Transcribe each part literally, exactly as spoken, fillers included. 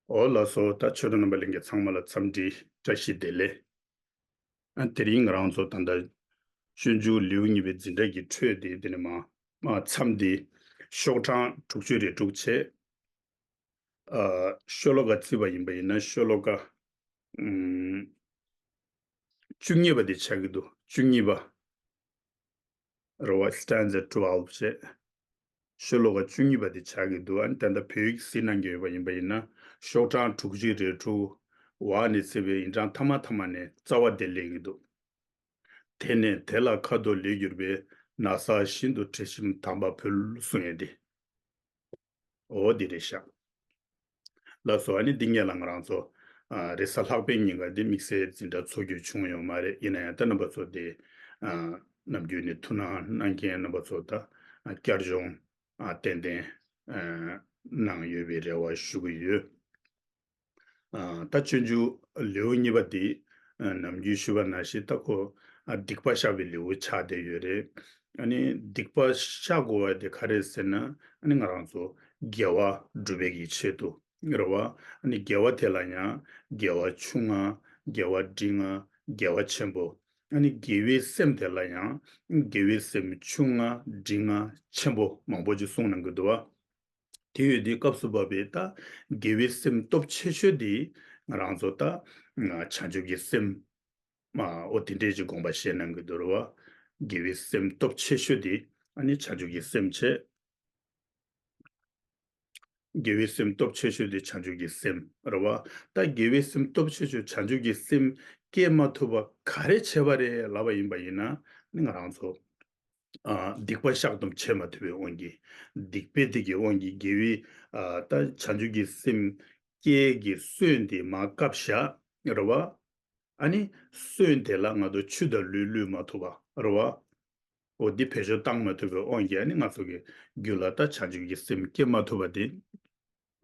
འོ་ལགས་སོ། ད་ཆོས་གྲོགས་རྣམ་པ་ལྷན་རྒྱས་ཚང་མ་ལ་འཚམས་འདྲི་བཀྲ་ཤིས་བདེ་ལེགས། ཨ་དེ་རིང་ང་རང་ཚོ་ད་ལྟ་སྤྱོད་འཇུག་ལེའུ་གཉིས་པའི་འཛིན་གྲྭ་གི་འཕྲོས་ཏེ་དེ་ནས་མ་མ་མཚམས་འདི་ཤོག་གྲངས་དྲུག་ཅུ་རེ་དྲུག་བྱས། ཨ་ཤོ་ལོ་ཀ་བརྩིས་པ་ཡིན་པ་ཡིན་ན་ཤོ་ལོ་ཀ་ཨམ་བཅུ་གཉིས་པ་དེ་ཆགས་ཀྱི་འདུག་བཅུ་གཉིས་པ། རེད་བ། stanza twelve བྱས། ཤོ་ལོ་ཀ་བཅུ་གཉིས་པ་དེ་ཆགས་ཀྱི་འདུག་ཨ་ནི་ད་ལྟ་བོད་ཡིག་གཟིགས་གནང་གི་ཡོད་པ་ཡིན་པ་ཡིན་ན་ཤོག་གྲངས་དྲུག་ཅུ་རེ་དྲུག་འོག་ནས་བརྩིས་པའི་ཡིག་གྲངས་མཐའ་མ་མཐའ་མ་ནས་རྩ་བ་དེ་སླེབས་ཀྱི་འདུག་དེ་ནས་དེ་ལ་ཁ་དོག་ལེགས་གྱུར་པའི། ན་བཟའ་བཞིན་དུ་དྲི་ཞིམ་དམ་པ་ཕུལ་གསུང་ཡས་དེ། འོ་འདི་རེད་ཤག་ལགས་སོ། ཨ་ནི་འདི་སྔོན་ལ་ང་རང་ཚོ་ཨ་རེས་གཟའ་ལྷག་པའི་ཉིན་ཀ་འདི་དམིགས་བསལ་འཛིན་གྲྭ་འཚོགས་རྒྱུ་བྱུང་ཡོད་མ་རེད། ཡིན་ན་ཡང་ད་རྣམ་པ་ཚོ་དེ་ཨ་ནམ་རྒྱུན་ནས་ཐུགས་སྣང་གནང་མཁན་རྣམ་པ་ཚོ་ད་ཨ་བསྐྱར་སྦྱོང་ཨ་ཏན་ཏན་ཨ་གནང་ཡོད་པའི་རེ་བ་ཞུ་གི་ཡོད། ཨ་ད་སྤྱོད་འཇུག་ལེའུ་གཉིས་པ་འདི་ཨ་ནམ་རྒྱུན་ཞུས་པ་ནང་བཞིན་ད་ཁོ་ཨ་སྡིག་པ་བཤགས་པའི་ལེའུ་ཆགས་བསྡད་ཡོད་རེད། ཨ་ནི་སྡིག་པ་བཤགས་དགོས་པ་དེ་ག་རེ་རེད་ཟེར་ན། ཨ་ནི་ང་རང་ཚོ་དགེ་བ་སྒྲུབ་པའི་གི་ཆེད་དུ་རེད་བ། ཨ་ནི་དགེ་བ་དེ་ལ་ཡང་དགེ་བ་ཆུང་ང་། དགེ་བ་འབྲིང་ང་། དགེ་བ་ཆེན་པོ། ཨ་ནི་དགེ་བའི་སེམས་དེ་ལ་ཡང་དགེ་བའི་སེམས་ཆུང་ང་། འབྲིང་ང་། ཆེན་པོ་མང་པོ་ཅིག་གསུངས་གནང་གི་འདུག་བ། དེ་ཡོད་དུས་སྐབས་སུ་བབ་པའི་ད་དགེ་བའི་སེམས་སྟོབས་ཆེ་ཤོས་དེ་ང་རང་ཚོ་ད་བྱང་ཆུབ་ཀྱི་སེམས་མ་འོ་དེ་འདྲས་ཀྱི་དགོངས་པ་བཞེས་གནང་གི་འདུག་རེད་བ། དགེ་བའི་སེམས་སྟོབས་ཆེ་ཤོས་དེ་ཨ་ནི་བྱང་ཆུབ་ཀྱི་སེམས་བྱས། དགེ་བའི་སེམས་སྟོབས་ཆེ་ཤོས་དེ་བྱང་ཆུབ་ཀྱི་སེམས་རེད་བ། ད་དགེ་བའི་སེམས་སྟོབས་ཆེ་ཤོས་བྱང་ཆུབ་ཀྱི་སེམས་སྐྱེ་མ་ཐུབ་པ་ག་རེ་བྱས་པ་རེད་ལབ་པ་ཡིན་པ་ཡིན་ན། ནི་ང་རང་ཚོ་ཨ་སྡིག་པ་བཤགས་སྡོམ་བྱེད་མ་ཐུབ་པའི་དབང་གིས། སྡིག་པའི་སྡིག་གི་དབང་གིས་དགེ་བའི་ཨ་ད་བྱང་ཆུབ་ཀྱི་སེམས་སྐྱེ་གི་སྲོལ་འདི་མར་བཀབ་བཞག་རེད་བ། ཨ་ནི་སྲོལ་དེ་ལ་ང་ཚོ་ཆུ་དང་ལུད་བླུད་མ་ཐུབ་པ་རེད་བ། འོ་འདི་བེད་སྤྱོད་བཏང་མ་ཐུབ་པའི་དབང་གིས་ཨ་ནི་ང་ཚོ་གི་རྒྱུད་ལ་ད་བྱང་ཆུབ་ཀྱི་སེམས་སྐྱེ་མ་ཐུབ་པ་དེ་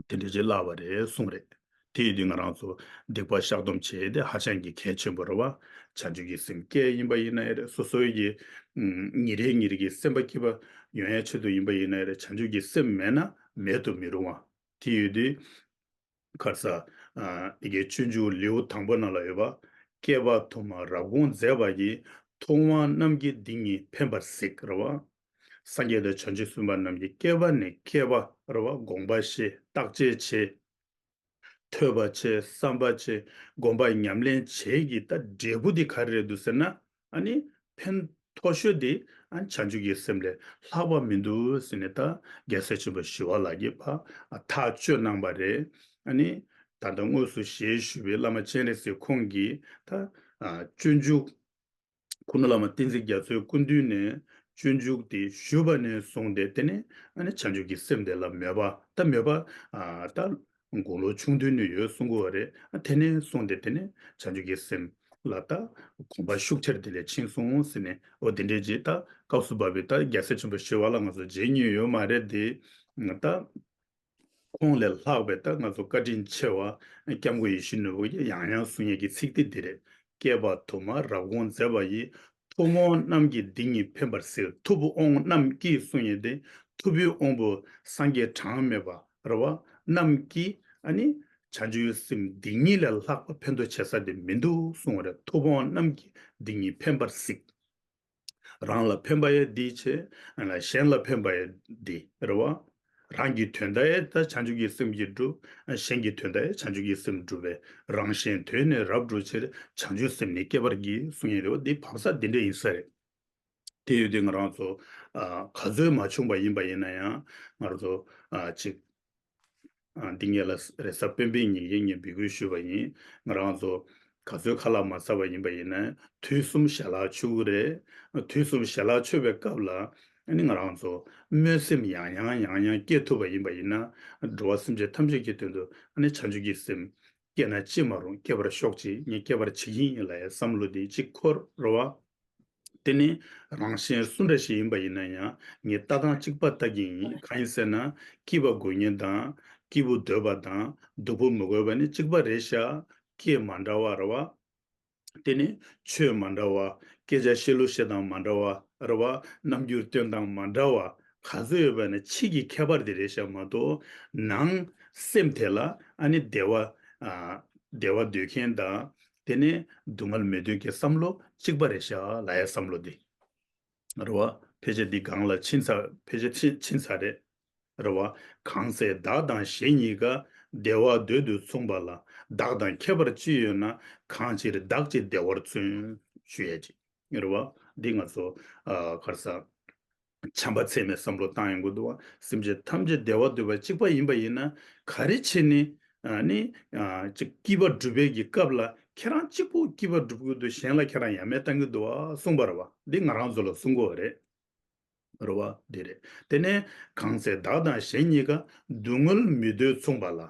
དེ་འདྲ་ཅིག་བརླག་པ་རེད་གསུངས་རེད། དེ་ཡིན་དུས་ང་རང་ཚོ་སྡིག་པ་བཤགས་སྡོམ་བྱེད་དེ་ཧ་ཅང་གི་གལ་ཆེན་པོ་རེད་བ། བྱང་ཆུབ་ཀྱི་སེམས་སྐྱེ་ཡིན་པ་ཡིན་ན་ཡང་རེད། སོ་སོའི་གི་ཉིན་རེ་ཉིན་རེ་གི་སེམས་པ་སྐྱིད་པ་ཡོང་ཡ་ཆེད་དུ་ཡིན་པ་ཡིན་ན་ཡང་རེད། བྱང་ཆུབ་ཀྱི་སེམས་མེད་ན་མེད་དུ་མི་རུང་བ། དེ་ཡོད་དུས། ཁར་ས། ཨ་ཡི་གེ་སྤྱོད་འཇུག་ལེའུ་དང་པོ་ནང་ལ་ཡོད་པ། བསྐལ་པ་དུ་མར་རབ་དགོངས་མཛད་པ་ཡིས། ཐུབ་དབང་རྣམས་ཀྱིས་སྡིག་ཉེས་ཕན་པར་གཟིགས་རེད་བ། སངས་རྒྱས་དང་བྱང་ཆུབ་སེམས་དཔའ་རྣམས་ཀྱིས་བསྐལ་པ་ནས་བསྐལ་པ་རེད་བ། དགོངས་པ་བཞེས། བརྟག་དཔྱད་བྱས། ཐོས་པ་བྱས། བསམ་པ་བྱས། སྒོམ་པ་ཉམས་ལེན་བྱས་ཀྱི་ད་འབྲས་བུ་འདི་ག་རེ་རེད་འདུག་ཟེར་ན། ཨ་ནི་ཕན་ཐོགས་ཤོས་དེ་ཨ་ནི་བྱང་ཆུབ་ཀྱི་སེམས་ལས་ལྷག་པ་མི་འདུག་ཟེར་ནས་ད་རྒྱལ་སྲས་ཆེན་པོ་ཞི་བ་ལྷ་གིས་ཕར་ཨ་ཐག་གཅོད་གནང་བ་རེད། ཨ་ནི་ད་ལྟ་དངོས་སུ་ཞལ་བཞུགས་པའི་བླ་མ་སྤྱན་རས་གཟིགས་ཁོང་གིས་ད་ཨ་སྤྱོད་འཇུག་ཁུངས་ལུང་བླ་མ་བསྟན་འཛིན་རྒྱ་མཚོའི་སྐུ་མདུན་ནས་སྤྱོད་འཇུག་དེ་ཞུས་པ་ནས་བཟུང་སྟེ་དེ་ནས་ཨ་ནི་བྱང་ཆུབ་ཀྱི་སེམས་དེ་ལ་མོས་པ་ད་མོས་པ་ཨ་ད་དགུང་ལོ་ཆུང་དུས་ནས་ཡོད་གསུང་གི་ཡོད་རེད། ཨ་དེ་ནས་བཟུང་སྟེ་དེ་ནས་བྱང་ཆུབ་ཀྱི་སེམས་ལ་ད་གོམས་པ་ཤུགས་ཆེར་དེ་ལས་ཕྱིན་སོང་ཟེར་ནས། འོ་དེ་འདྲའི་རྗེས་ད་སྐབས་སུ་བབ་པའི་ད་རྒྱལ་སྲས་ཆེན་པོ་ཞི་བ་ལྷ་ང་ཚོ་མཇལ་མྱོང་ཡོད་མ་རེད་དེ། ད་ཁོང་ལས་ལྷག་པའི་ད་ང་ཚོ་བཀའ་དྲིན་ཆེ་བ་སྐྱབས་མགོན་ཡིད་བཞིན་ནོར་བུ་གིས་ཡང་ཡང་གསུང་ཡས་ཀྱི་ཚིག་དེ་འདི་རེད། བསྐལ་པ་དུ་མར་རབ་དགོངས་མཛད་པ་ཡིས། ཐུབ་དབང་རྣམས་ཀྱིས་སྡིག་ཉེས་ཕན་པར་གཟིགས། ཐུབ་དབང་རྣམས་ཀྱིས་གསུང་ཡས་དེ་ཐུབ་པའི་དབང་པོ་སངས་རྒྱས་གྲངས་མེད་པ་རེད་བ། རྣམས་ཀྱིས་ཨ་ནི་བྱང་ཆུབ་སེམས་སྡིག་ཉེས་ལས་ལྷག་པ་ཕན་ཐོགས་བྱེད་ས་དེ་མི་འདུག་གསུངས་པ་རེད། ཐུབ་དབང་རྣམས་ཀྱིས་སྡིག་ཉེས་ཕན་པར་གཟིགས། རང་ལ་ཕན་པ་ཡང་འདི་བྱེད། གཞན་ལ་ཕན་པ་ཡང་འདི་རེད་བ། རང་གི་དོན་དག་ཡང་ད་བྱང་ཆུབ་ཀྱི་སེམས་ཀྱིས་སྒྲུབ། གཞན་གྱི་དོན་དག་ཡང་བྱང་ཆུབ་ཀྱི་སེམས་སྒྲུབ་པས། རང་གཞན་དོན་ནི་རབ་བསྒྲུབ་ཕྱིར། བྱང་ཆུབ་སེམས་ནི་བསྐྱེད་པར་བགྱི་གསུངས་ཡོད་རེད་བ། འདི་བབ་ས་འདི་འདྲ་ཡིན་ས་རེད། དེ་ཡོད་དུས་ང་རང་ཚོ་ཨ་ག་ཚོད་མ་བྱུང་པ་ཡིན་པ་ཡིན་ན་ཡང་ང་རང་ཚོ་ཨ་ཅིག་ཨ་འདི་ངས་ལ་རེས་གཟའ་སྤེན་པའི་ཉིན་གྱི་ངས་འབོད་སྐུལ་ཞུས་པ་ཡིན། ང་རང་ཚོ་ག་ཚོད་ཁ་ལག་མ་ཟ་བ་ཡིན་པ་ཡིན་ན་དུས་གསུམ་ཞལ་ལག་མཆོད་ཀྱི་རེད། དུས་གསུམ་ཞལ་ལག་མཆོད་པའི་སྐབས་ལ་ཨ་ནི་ང་རང་ཚོ་སྨོན་སེམས་ཡང་ཡང་ཡང་ཡང་བསྐྱེད་ཐུབ་པ་ཡིན་པ་ཡིན་ན། འགྲོ་བ་སེམས་ཅན་ཐམས་ཅད་ཀྱི་དོན་དུ་ཨ་ནི་བྱང་ཆུབ་ཀྱི་སེམས་སྐྱེས་ན་ཅི་མ་རུང་། སྐྱེ་བར་ཤོག་ཅིག་ངས་སྐྱེ་བར་བྱེད་ཀྱི་ཡིན་ལབ་ཡའི་བསམ་བློ་དེ་གཅིག་འཁོར་རེད་བ། དེ་ནི་རང་གཞན་སུ་འདྲ་ཞིག་ཡིན་པ་ཡིན་ན་ཡང་ངས་ལྟ་སྟངས་གཅིག་པ་ལྟ་གི་ཡིན། གང་ཡིན་ཟེར་ན་སྐྱིད་པ་དགོས་མཁན་དང་སྐྱིད་པོ་འདོད་པ་དང་སྡུག་པོ་མི་དགོས་པ་ནི་གཅིག་པ་རེད་ཤག་སྐད་མ་འདྲ་བ་རེད་བ། དེ་ནི་ཆོས་མ་འདྲ་བ། སྐད་ཆ་བཤད་ལུགས་བཤད་སྟངས་མ་འདྲ་བ་རེད་བ། རྣམ་འགྱུར་སྟོན་སྟངས་མ་འདྲ་བ་ག་ཚོད་ཡོད་པ་ནི་ཕྱི་གི་ཁྱད་པར་དེ་རེད་ཤག་མ་གཏོགས་ནང་ སེམས་དེ་ལ་ཨ་ནི་བདེ་བ་ཨ་བདེ་བ་འདོད་མཁན་དང་དེ་ནས་སྡུག་བསྔལ་མི་འདོད་མཁན་བསམ་བློ་གཅིག་པ་རེད་ཤག་ལབ་ཡ་བསམ་བློ་འདི། རེད་བ། ཕལ་ཆེར་འདི་སྒང་ལ་ཕྱིན་ཚར། ཕལ་ཆེར་ཕྱིན་ཕྱིན་ཚར་རེད། རེད་བ། གང་ཚེ་བདག་དང་གཞན་གཉིས་ཀ་བདེ་བ་འདོད་དུ་མཚུངས་པ་ལ། བདག་དང་ཁྱད་པར་ཅི་ཡོད་ན། གང་ཕྱིར་བདག་ཅེས་བདེ་བར་བརྩོན། ཞུ་ཡ་ཅིག་རེད་བ། འདི་ང་ཚོ་ཨ་ག་རེ་ཟ། བྱམས་པ་ཚད་མེད་བསམ་བློ་བཏང་ཡོང་གི་འདུག་བ། སེམས་ཅན་ཐམས་ཅད་བདེ་བ་འདོད་པ་གཅིག་པ་ཡིན་པ་ཡིན་ན་ག་རེ་བྱས་ནས་ཨ་ནི་ཨ་ཅིག་སྐྱིད་པ་སྒྲུབ་པའི་གི་སྐབས་ལ་ཁྱེད་རང་གཅིག་པུ་སྐྱིད་པ་སྒྲུབ་ཀྱི་འདུག་གཞན་ལ་ཁྱེད་རང་ཡ་མེད་བཏང་གི་འདུག་བ་གསུངས་པ་རེད་བ། འདི་ང་རང་ཚོ་ལ་གསུང་གི་ཡོད་རེད། རེད་བ། འདི་རེད། དེ་ནས་གང་ཚེ་བདག་དང་གཞན་གཉིས་ཀ་སྡུག་བསྔལ་མི་འདོད་མཚུངས་པ་ལ།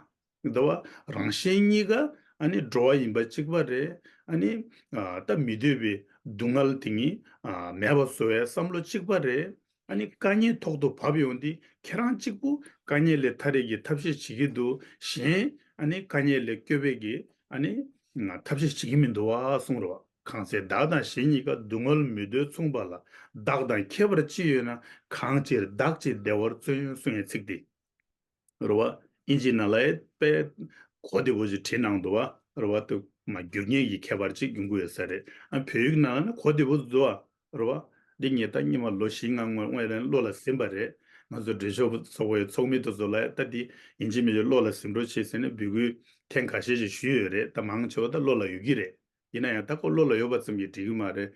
འདི་བ། རང་གཞན་གཉིས་ཀ་ཨ་ནི་འགྲོ་བ་ཡིན་པ་གཅིག་པ་རེད། ཨ་ནི་ཨ་ད་མི་འདོད་པའི་སྡུག་བསྔལ་དེ་ཉིད་ཨ་མེད་པ་བཟོ་བའི་བསམ་བློ་གཅིག་པ་རེད། ཨ་ནི་དཀའ་ངལ་ཐོག་ཏུ་བབས་ཡོང་དུས་ཁྱེད་རང་གཅིག་པུ་དཀའ་ངལ་ལས་ཐར་རེས་ཀྱི་ཐབས་ཤེས་བྱེད་ཀྱི་འདུག་གཞན་ཨ་ནི་དཀའ་ངལ་ལས་སྐྱོབ་པའི་གི་ཨ་ནི་ཐབས་ཤེས་བྱེད་ཀྱི་མི་འདུག་བ་གསུངས་རེད་བ། གང་ཚེ་བདག་དང་གཞན་གཉིས་ཀ་སྡུག་བསྔལ་མི་འདོད་མཚུངས་པ་ལ། བདག་དང་ཁྱད་པར་ཅི་ཡོད་ན། གང་ཕྱིར་བདག་ཅེས་བདེ་བར་བརྩོན། གསུང་ཡའི་ཚིག་འདི། རེད་བ། ཨིན་ཇི་ནང་ལ་ཡང་དཔེ་གོ་བདེ་པོ་ཞིག་བྲིས་གནང་འདུག་བ། རེད་བ། དུ་མ་འགྱུར་ཉེས་ཀྱི་ཁྱད་པར་ཅིག་ཡོང་གི་ཡོད་ས་རེད། ཨ་བོད་ཡིག་ནང་ལ་ནི་གོ་བདེ་པོ་འདུག་བ། རེད་བ། འདི་ངས་ད་སྔོན་མ་ལོ་བཞི་ལྔ་སྔོན་སྔོན་རང་བློ་ལ་ཟིན་པ་རེད། ང་ཚོ་འབྲེལ་ཤོག་ཚོགས་པའི་ཚོགས་མི་དེ་ཚོ་ལ་ད་འདི་ཨིན་ཇི་མི་ཆོས་བློ་ལ་ཟིན་རོགས་བྱེད་ཟེར་ནས་འབོད་སྐུལ་ཐེངས་ཁ་ཤས་ཤིག་ཞུས་ཡོད་རེད། ད་མང་ཆེ་བ་ད་བློ་ལ་ཡོད་ཀྱི་རེད། ཡིན་ན་ཡང་ད་ཁོ་བློ་ལ་ཡོད་པ་ཙམ་གྱིས་འགྲིག་གི་མ་རེད།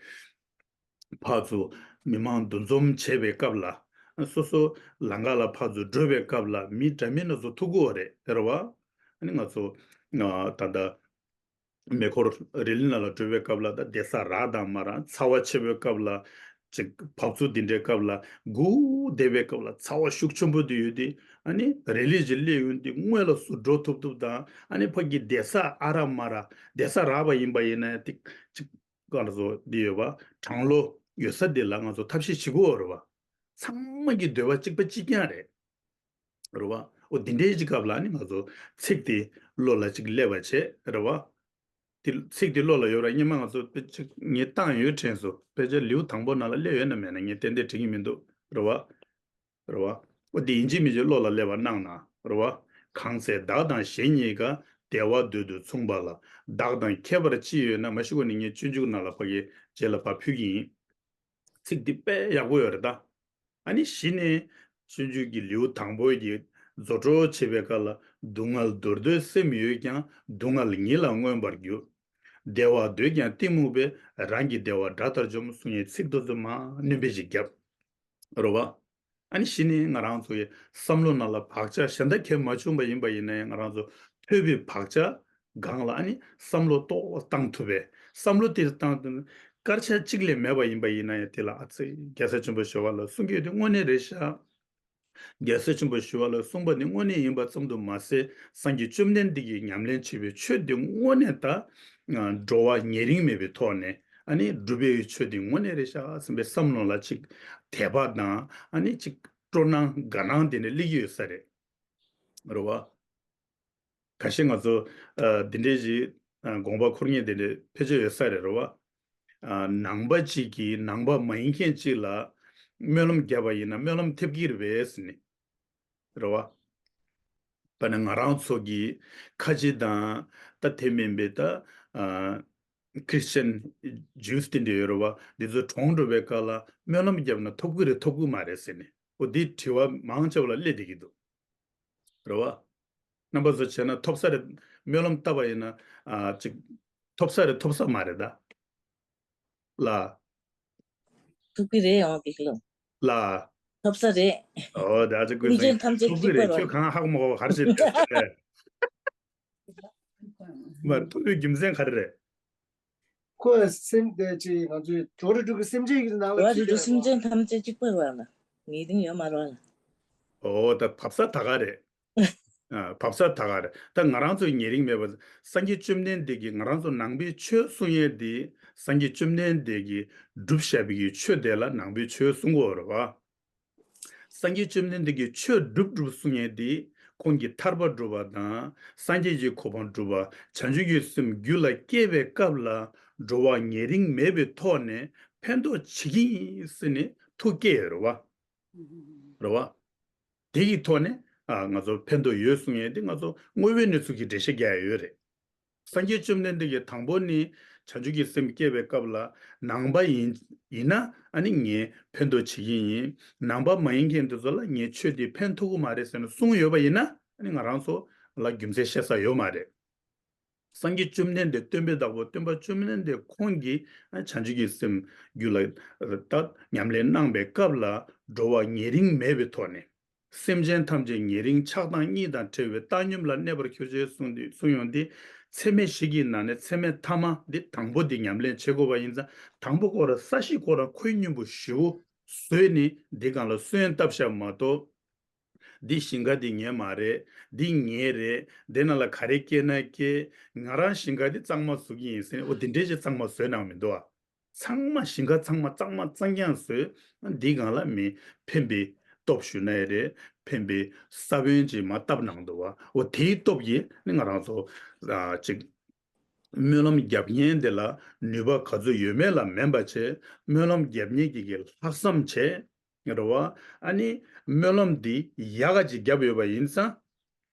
ཕར་ཚུར་མི་མང་འདུ་འཛོམས་བྱེད་པའི་སྐབས་ལ། སོ་སོ་ལམ་ཁ་ལ་ཕར་ཚུར་འགྲོ་བའི་སྐབས་ལ་མི་འདྲ་མིན་སྣ་ཚོགས་ཐུག་གི་ཡོད་རེད། རེད་བ། ཨ་ནི་ང་ཚོ་ད་ལྟ་མེ་འཁོར་རི་ལི་ནང་ལ་འགྲོ་བའི་སྐབས་ལ་ད་བསྡད་ས་རག་དང་མ་རག་ཚ་བ་ཆེ་བའི་སྐབས་ལ། ཅིག་བབས་ཚུགས་འདི་འདྲའི་སྐབས་ལ་སྒུག་བསྡད་པའི་སྐབས་ལ་ཚ་བ་ཤུགས་ཆེན་པོ་དེ་ཡོད་དེ། ཨ་ནི་རི་ལི་ཅིག་སླེབས་ཡོང་དེ་སྔོན་ལ་སུ་འགྲོ་ཐུབ་ཐུབ་དང་། ཨ་ནི་ཕ་གི་བསྡད་ས་ཨ་རག་མ་རག་བསྡད་ས་རག་པ་ཡིན་པ་ཡིན་ན་ཏིག་ཅིག་ག་ལ་བཟོ་འདི་ཡོད་པ། གྲང་ལོ་ཡོད་ས་འདི་ལ་ང་ཚོ་ཐབས་ཤེས་བྱེད་དགོས་རེད་བ། ཚང་མ་གི་འདོད་པ་གཅིག་པ་གཅིག་རྐྱང་རེད། རེད་བ། འོ་འདི་འདྲའི་གཅིག་སྐབས་ལ་ནི་ང་ཚོ་ཚིག་དེ་བློ་ལ་གཅིག་སླེབས་པ་བྱེད་རེད་བ། དེ་ཚིག་དེ་བློ་ལ་ཡོད་ར་སྔོན་མ་ང་ཚོ་དཔེ་ཅིག་ངས་བཏང་ཡོད་དྲན་སོང་། དཔེ་ཆ་ལེའུ་དང་པོ་ནང་ལ་སླེབས་ཡོད་ན་མེད་ན་ངས་ཏན་ཏན་དྲན་གྱི་མི་འདུག་རེད་བ། རེད་བ། འོ་དེ་ཡིན་གཅིག་མིན་གཅིག་བློ་ལ་སླེབས་པ་གནང་ན་རེད་བ། གང་ཚེ་བདག་དང་གཞན་གཉིས་ཀ་བདེ་བ་འདོད་དུ་མཚུངས་པ་ལ། བདག་དང་ཁྱད་པར་ཅི་ཡོད་ན། མ་ཤི་གོ་ནི་ངས་སྤྱོད་འཇུག་ནང་ལ་ཕ་གི་རྗེས་ལ་ཕར་ཕུལ་གྱི་ཡིན། ཚིག་འདི་དཔེ་ཡག་པོ་ཡོད་རེད་ད། ཨ་ནི་གཞི་ནས་སྤྱོད་འཇུག་གི་ལེའུ་དང་པོའི་གི་རྫོགས་སྤྲོ་བྱེད་པའི་སྐབས་ལ། སྡུག་བསྔལ་འདོར་འདོད་སེམས་ཡོད་ཀྱང་། སྡུག་བསྔལ་ཉིད་ལ་མངོན་པར་རྒྱུག་བདེ་བ་འདོད་ཀྱང་གཏི་མུག་པས། རང་གི་བདེ་བ་དགྲ་ལྟར་འཇོམས། གསུང་ཡའི་ཚིག་དེ་ཚོ་མར་སྣོན་པ་ཞིག་བརྒྱབ། རེད་བ། ཨ་ནི་གཞི་ནས་ང་རང་ཚོ་ཡི་བསམ་བློ་ནང་ལ་བག་ཆགས་གཞན་དག་གས་མ་བྱུང་པ་ཡིན་པ་ཡིན་ན་ཡང་། ང་རང་ཚོ་ཐོས་པའི་བག་ཆགས་སྒང་ལ་ཨ་ནི་བསམ་བློ་ཏོག་བཏང་ཐུབ་པས། བསམ་བློ་དེ་བཏང་ཐུབ་ན་སྐར་ཆ་གཅིག་ལས་མེད་པ་ཡིན་པ་ཡིན་ན་ཡང་། དེ་ལ་ཨ་ཙི་རྒྱལ་སྲས་ཆེན་པོ་ཞི་བ་ལྷས་གསུང་གི་ཡོད་དེ་དངོས་གནས་རེད་ཤག་རྒྱལ་སྲས་ཆེན་པོ་ཞི་བ་ལྷས་གསུངས་པ་ནི་དངོས་གནས་ཡིན་པ་ཙམ་དུ་མ་ཟད། སངས་རྒྱས་བཅོམ་ལྡན་འདས་ཀྱིས་ཉམས་ལེན་བྱས་པའི་ཆོས་འདི་དངོས་གནས་ད་འགྲོ་བ་ཉེ་རིང་མེད་པའི་ཐོག་ནས་ཨ་ནི་སྒྲུབ་པའི་ཆོས་འདི་དངོས་གནས་རེད་ཤག་ཟེར་བའི་བསམ་བློ་ལ་ཅིག་དད་པ་དང་ཨ་ནི་ཅིག་སྤྲོ་སྣང་དགའ་སྣང་དེ་འདྲ་སླེབས་ཀྱི་ཡོད་ས་རེད། རེད་བ། ཁ་ཤས་ང་ཚོ་ཨ་འདི་འདྲའི་ཞིག་ཨ་དགོངས་པ་འཁོར་མཁན་དེ་འདྲ་ཕལ་ཆེར་ཡོད་ས་རེད། རེད་བ། ཨ་ནང་པ་གཅིག་གིས་ནང་པ་མ་ཡིན་མཁན་གཅིག་ལ་སྨོན་ལམ་བརྒྱབ་པ་ཡིན་ན་སྨོན་ལམ་ཐེབས་ཀྱི་རེད་པས་ཟེར་ནས། རེད་བ། དཔེར་ན་ང་རང་ཚོ་གི་ཁ་ཆེ་དང་ད་དེ་མིན་པའི་ད་ཨ་Christian Jews དེ་འདྲ་ཡོད་རེད་བ། འདི་ཚོ་གྲོངས་འགྲོ་བའི་སྐབས་ལ་སྨོན་ལམ་བརྒྱབ་ན་ཐོབ་ཀྱི་རེད་ཐོབ་ཀྱི་མ་རེད་ཟེར་ནས། འོ་འདི་དྲི་བ་མང་ཆེ་བ་ལ་སླེབས་བསྡད་ཀྱི་འདུག་རེད་བ། རྣམ་པ་ཚོ་བྱས་ན་ཐོབ་ས་རེད། སྨོན་ལམ་བཏབ་པ་ཡིན་ན་ཨ་ཅིག་ཐོབ་ས་རེད་ཐོབ་ས་མ་རེད་ད། ལ། ཐུག་གི་རེད་ཡང་བིག་ལོ། ལ། ཐོབ་ས་རེད། ཨོ་ད་ཅིག་ཀུན་སེམས་ཅན་ཐམས་ཅད་ཐུག་གི་གཅིག་པ་རེད། རེད། ཁྱོད་གང་ཧ་གོ་མ་གོ་ག་རེ་བྱེད་རེད། མ་ཐུག་པའི་རྒྱུ་མཚན་ག་རེ་རེད། ཁོ་སེམས་དེ་ཅི་ང་ཚོའི་འགྲོ་རིགས་དྲུག་གི་སེམས་ཅན་གྱི་ནང་ལ་འགྲོ་རིགས་དྲུག་སེམས་ཅན་ཐམས་ཅད་གཅིག་པ་རེད་བ་ལ། ངེས་དོན་ཡོད་མ་རེད་བ་ལ། ཨོ་ད་བབས་ས་ད་ག་རེད། ཨ་བབས་ས་ད་ག་རེད། ད་ང་རང་ཚོའི་ཉེ་རིང་མེད་པ་སངས་རྒྱས་བཅོམ་ལྡན་འདས་ཀྱིས་ང་རང་ཚོ་ནང་པའི་ཆོས་གསུང་ཡས་དེ་སངས་རྒྱས་བཅོམ་ལྡན་འདས་ཀྱིས་བསྒྲུབས་བཞག་པའི་ཆོས་དེ་ལ་ནང་པའི་ཆོས་གསུང་གི་ཡོད་རེད་བ། སངས་རྒྱས་བཅོམ་ལྡན་འདས་ཀྱིས་ཆོས་སྒྲུབ་སྒྲུབ་གསུང་ཡས་དེ་ཁོང་གིས་ཐར་པ་སྒྲུབ་པ་དང་སངས་རྒྱས་ཀྱི་གོ་འཕང་སྒྲུབ་པ་བྱང་ཆུབ་ཀྱི་སེམས་རྒྱུད་ལ་སྐྱེ་བའི་སྐབས་ལ་འགྲོ་བ་ཉེ་རིང་མེད་པའི་ཐོག་ནས་ཕན་ཐོགས་བྱེད་ཀྱི་ཡིན་ཟེར་ནས་ཐུགས་བསྐྱེད་ཡོད་རེད་བ། རེད་བ། དེ་ཡི་ཐོག་ནས་ ཨ་ང་ཚོ་ཕན་ཐོགས་ཡོད་གསུང་ཡས་དེ་ང་ཚོ་དངོས་པོའི་གནས་ཚུལ་གྱི་འགྲེལ་བཤད་རྒྱག་ཡ་ཡོད་རེད། སངས་རྒྱས་བཅོམ་ལྡན་འདས་ཀྱིས་དང་པོ་ནི་བྱང་ཆུབ་ཀྱི་སེམས་བསྐྱེད་པའི་སྐབས་ལ་ནང་པ་ཡིན་ཡིན་ན་ཨ་ནི་ངས་ཕན་ཐོགས་བྱེད་ཀྱི་ཡིན། ནང་པ་མ་ཡིན་མཁན་དེ་ཚོ་ལ་ངས་ཆོས་འདི་ཕན་ཐོགས་ཀྱི་མ་རེད་ཟེར་ནས་གསུངས་ཡོད་པ་ཡིན་ན་ཨ་ནི་ང་རང་ཚོ་ལ་རྒྱུ་མཚན་བཤད་ས་ཡོད་མ་རེད། སངས་རྒྱས་བཅོམ་ལྡན་འདས་སྟོན་པའི་བདག་པོ་སྟོན་པ་བཅོམ་ལྡན་འདས་ཁོང་གིས་བྱང་ཆུབ་ཀྱི་སེམས་རྒྱུད་ལ་ད་ཉམས་ལེན་གནང་པའི་སྐབས་ལ་འགྲོ་བ་ཉེ་རིང་མེད་པའི་ཐོག་ནས་སེམས་ཅན་ཐམས་ཅད་ཉེ་རིང་ཆགས་སྡང་གཉིས་དང་བྲལ་བའི་བཏང་སྙོམས་ལ་གནས་པར་གྱུར་ཅིག་གསུངས་ཏེ་གསུངས་ཡོང་དུས་ཚད་མེད་བཞི་གི་ནང་ནས་ཚད་མེད་ཐ་མ་འདི་དང་པོ་འདི་ཉམས་ལེན་བྱེད་དགོས་པ་ཡིན་ཙང་དང་པོ་ཁོ་རང་ས་གཞི་ཁོ་རང་ཁོད་སྙོམས་པོ་ཞེ་པོ་བཟོས་ནས་འདི་སྒང་ལ་སོན་བཏབ་བཞག་མ་གཏོགས། འདི་ཞིང་ཁ་འདི་ངའི་མ་རེད། འདི་ངའི་རེད། འདི་ནང་ལ་ག་རེ་སྐྱེས་ན་སྐྱེས། ང་རང་ཞིང་ཁ་འདི་གཙང་མ་བཟོ་གི་ཡིན་ཟེར་ནས་འོ་འདི་འདྲས་ཅིག་གཙང་མ་བཟོས་གནང་མི་འདུག་ཨ། ཚང་མ་ཞིང་ཁ་ཚང་མ་གཙང་མ་གཙང་རྐྱང་བཟོས། འདི་སྒང་ལ་མི་ཕན་པའི་སྟོབས་ཞུ་ན་ཡང་རེད། ཕན་པའི་ས་བོན་ཅིག་མར་བཏབ་གནང་འདུག་བ། འོ་དེའི་སྟོབས་ཀྱིས་ནི་ང་རང་ཚོ་ཨ་ཅིག་སྨོན་ལམ་རྒྱབ་མཁན་དེ་ལ་ནུས་པ་ག་ཚོད་ཡོད་མེད་ལ་མིན་པ་བྱས། སྨོན་ལམ་རྒྱབ་མཁན་གྱི་གི་ལྷག་བསམ་བྱས། རེད་བ། ཨ་ནི་སྨོན་ལམ་འདི་ཡག་ག་ཅིག་བརྒྱབ་ཡོད་པ་ཡིན་ཙང་།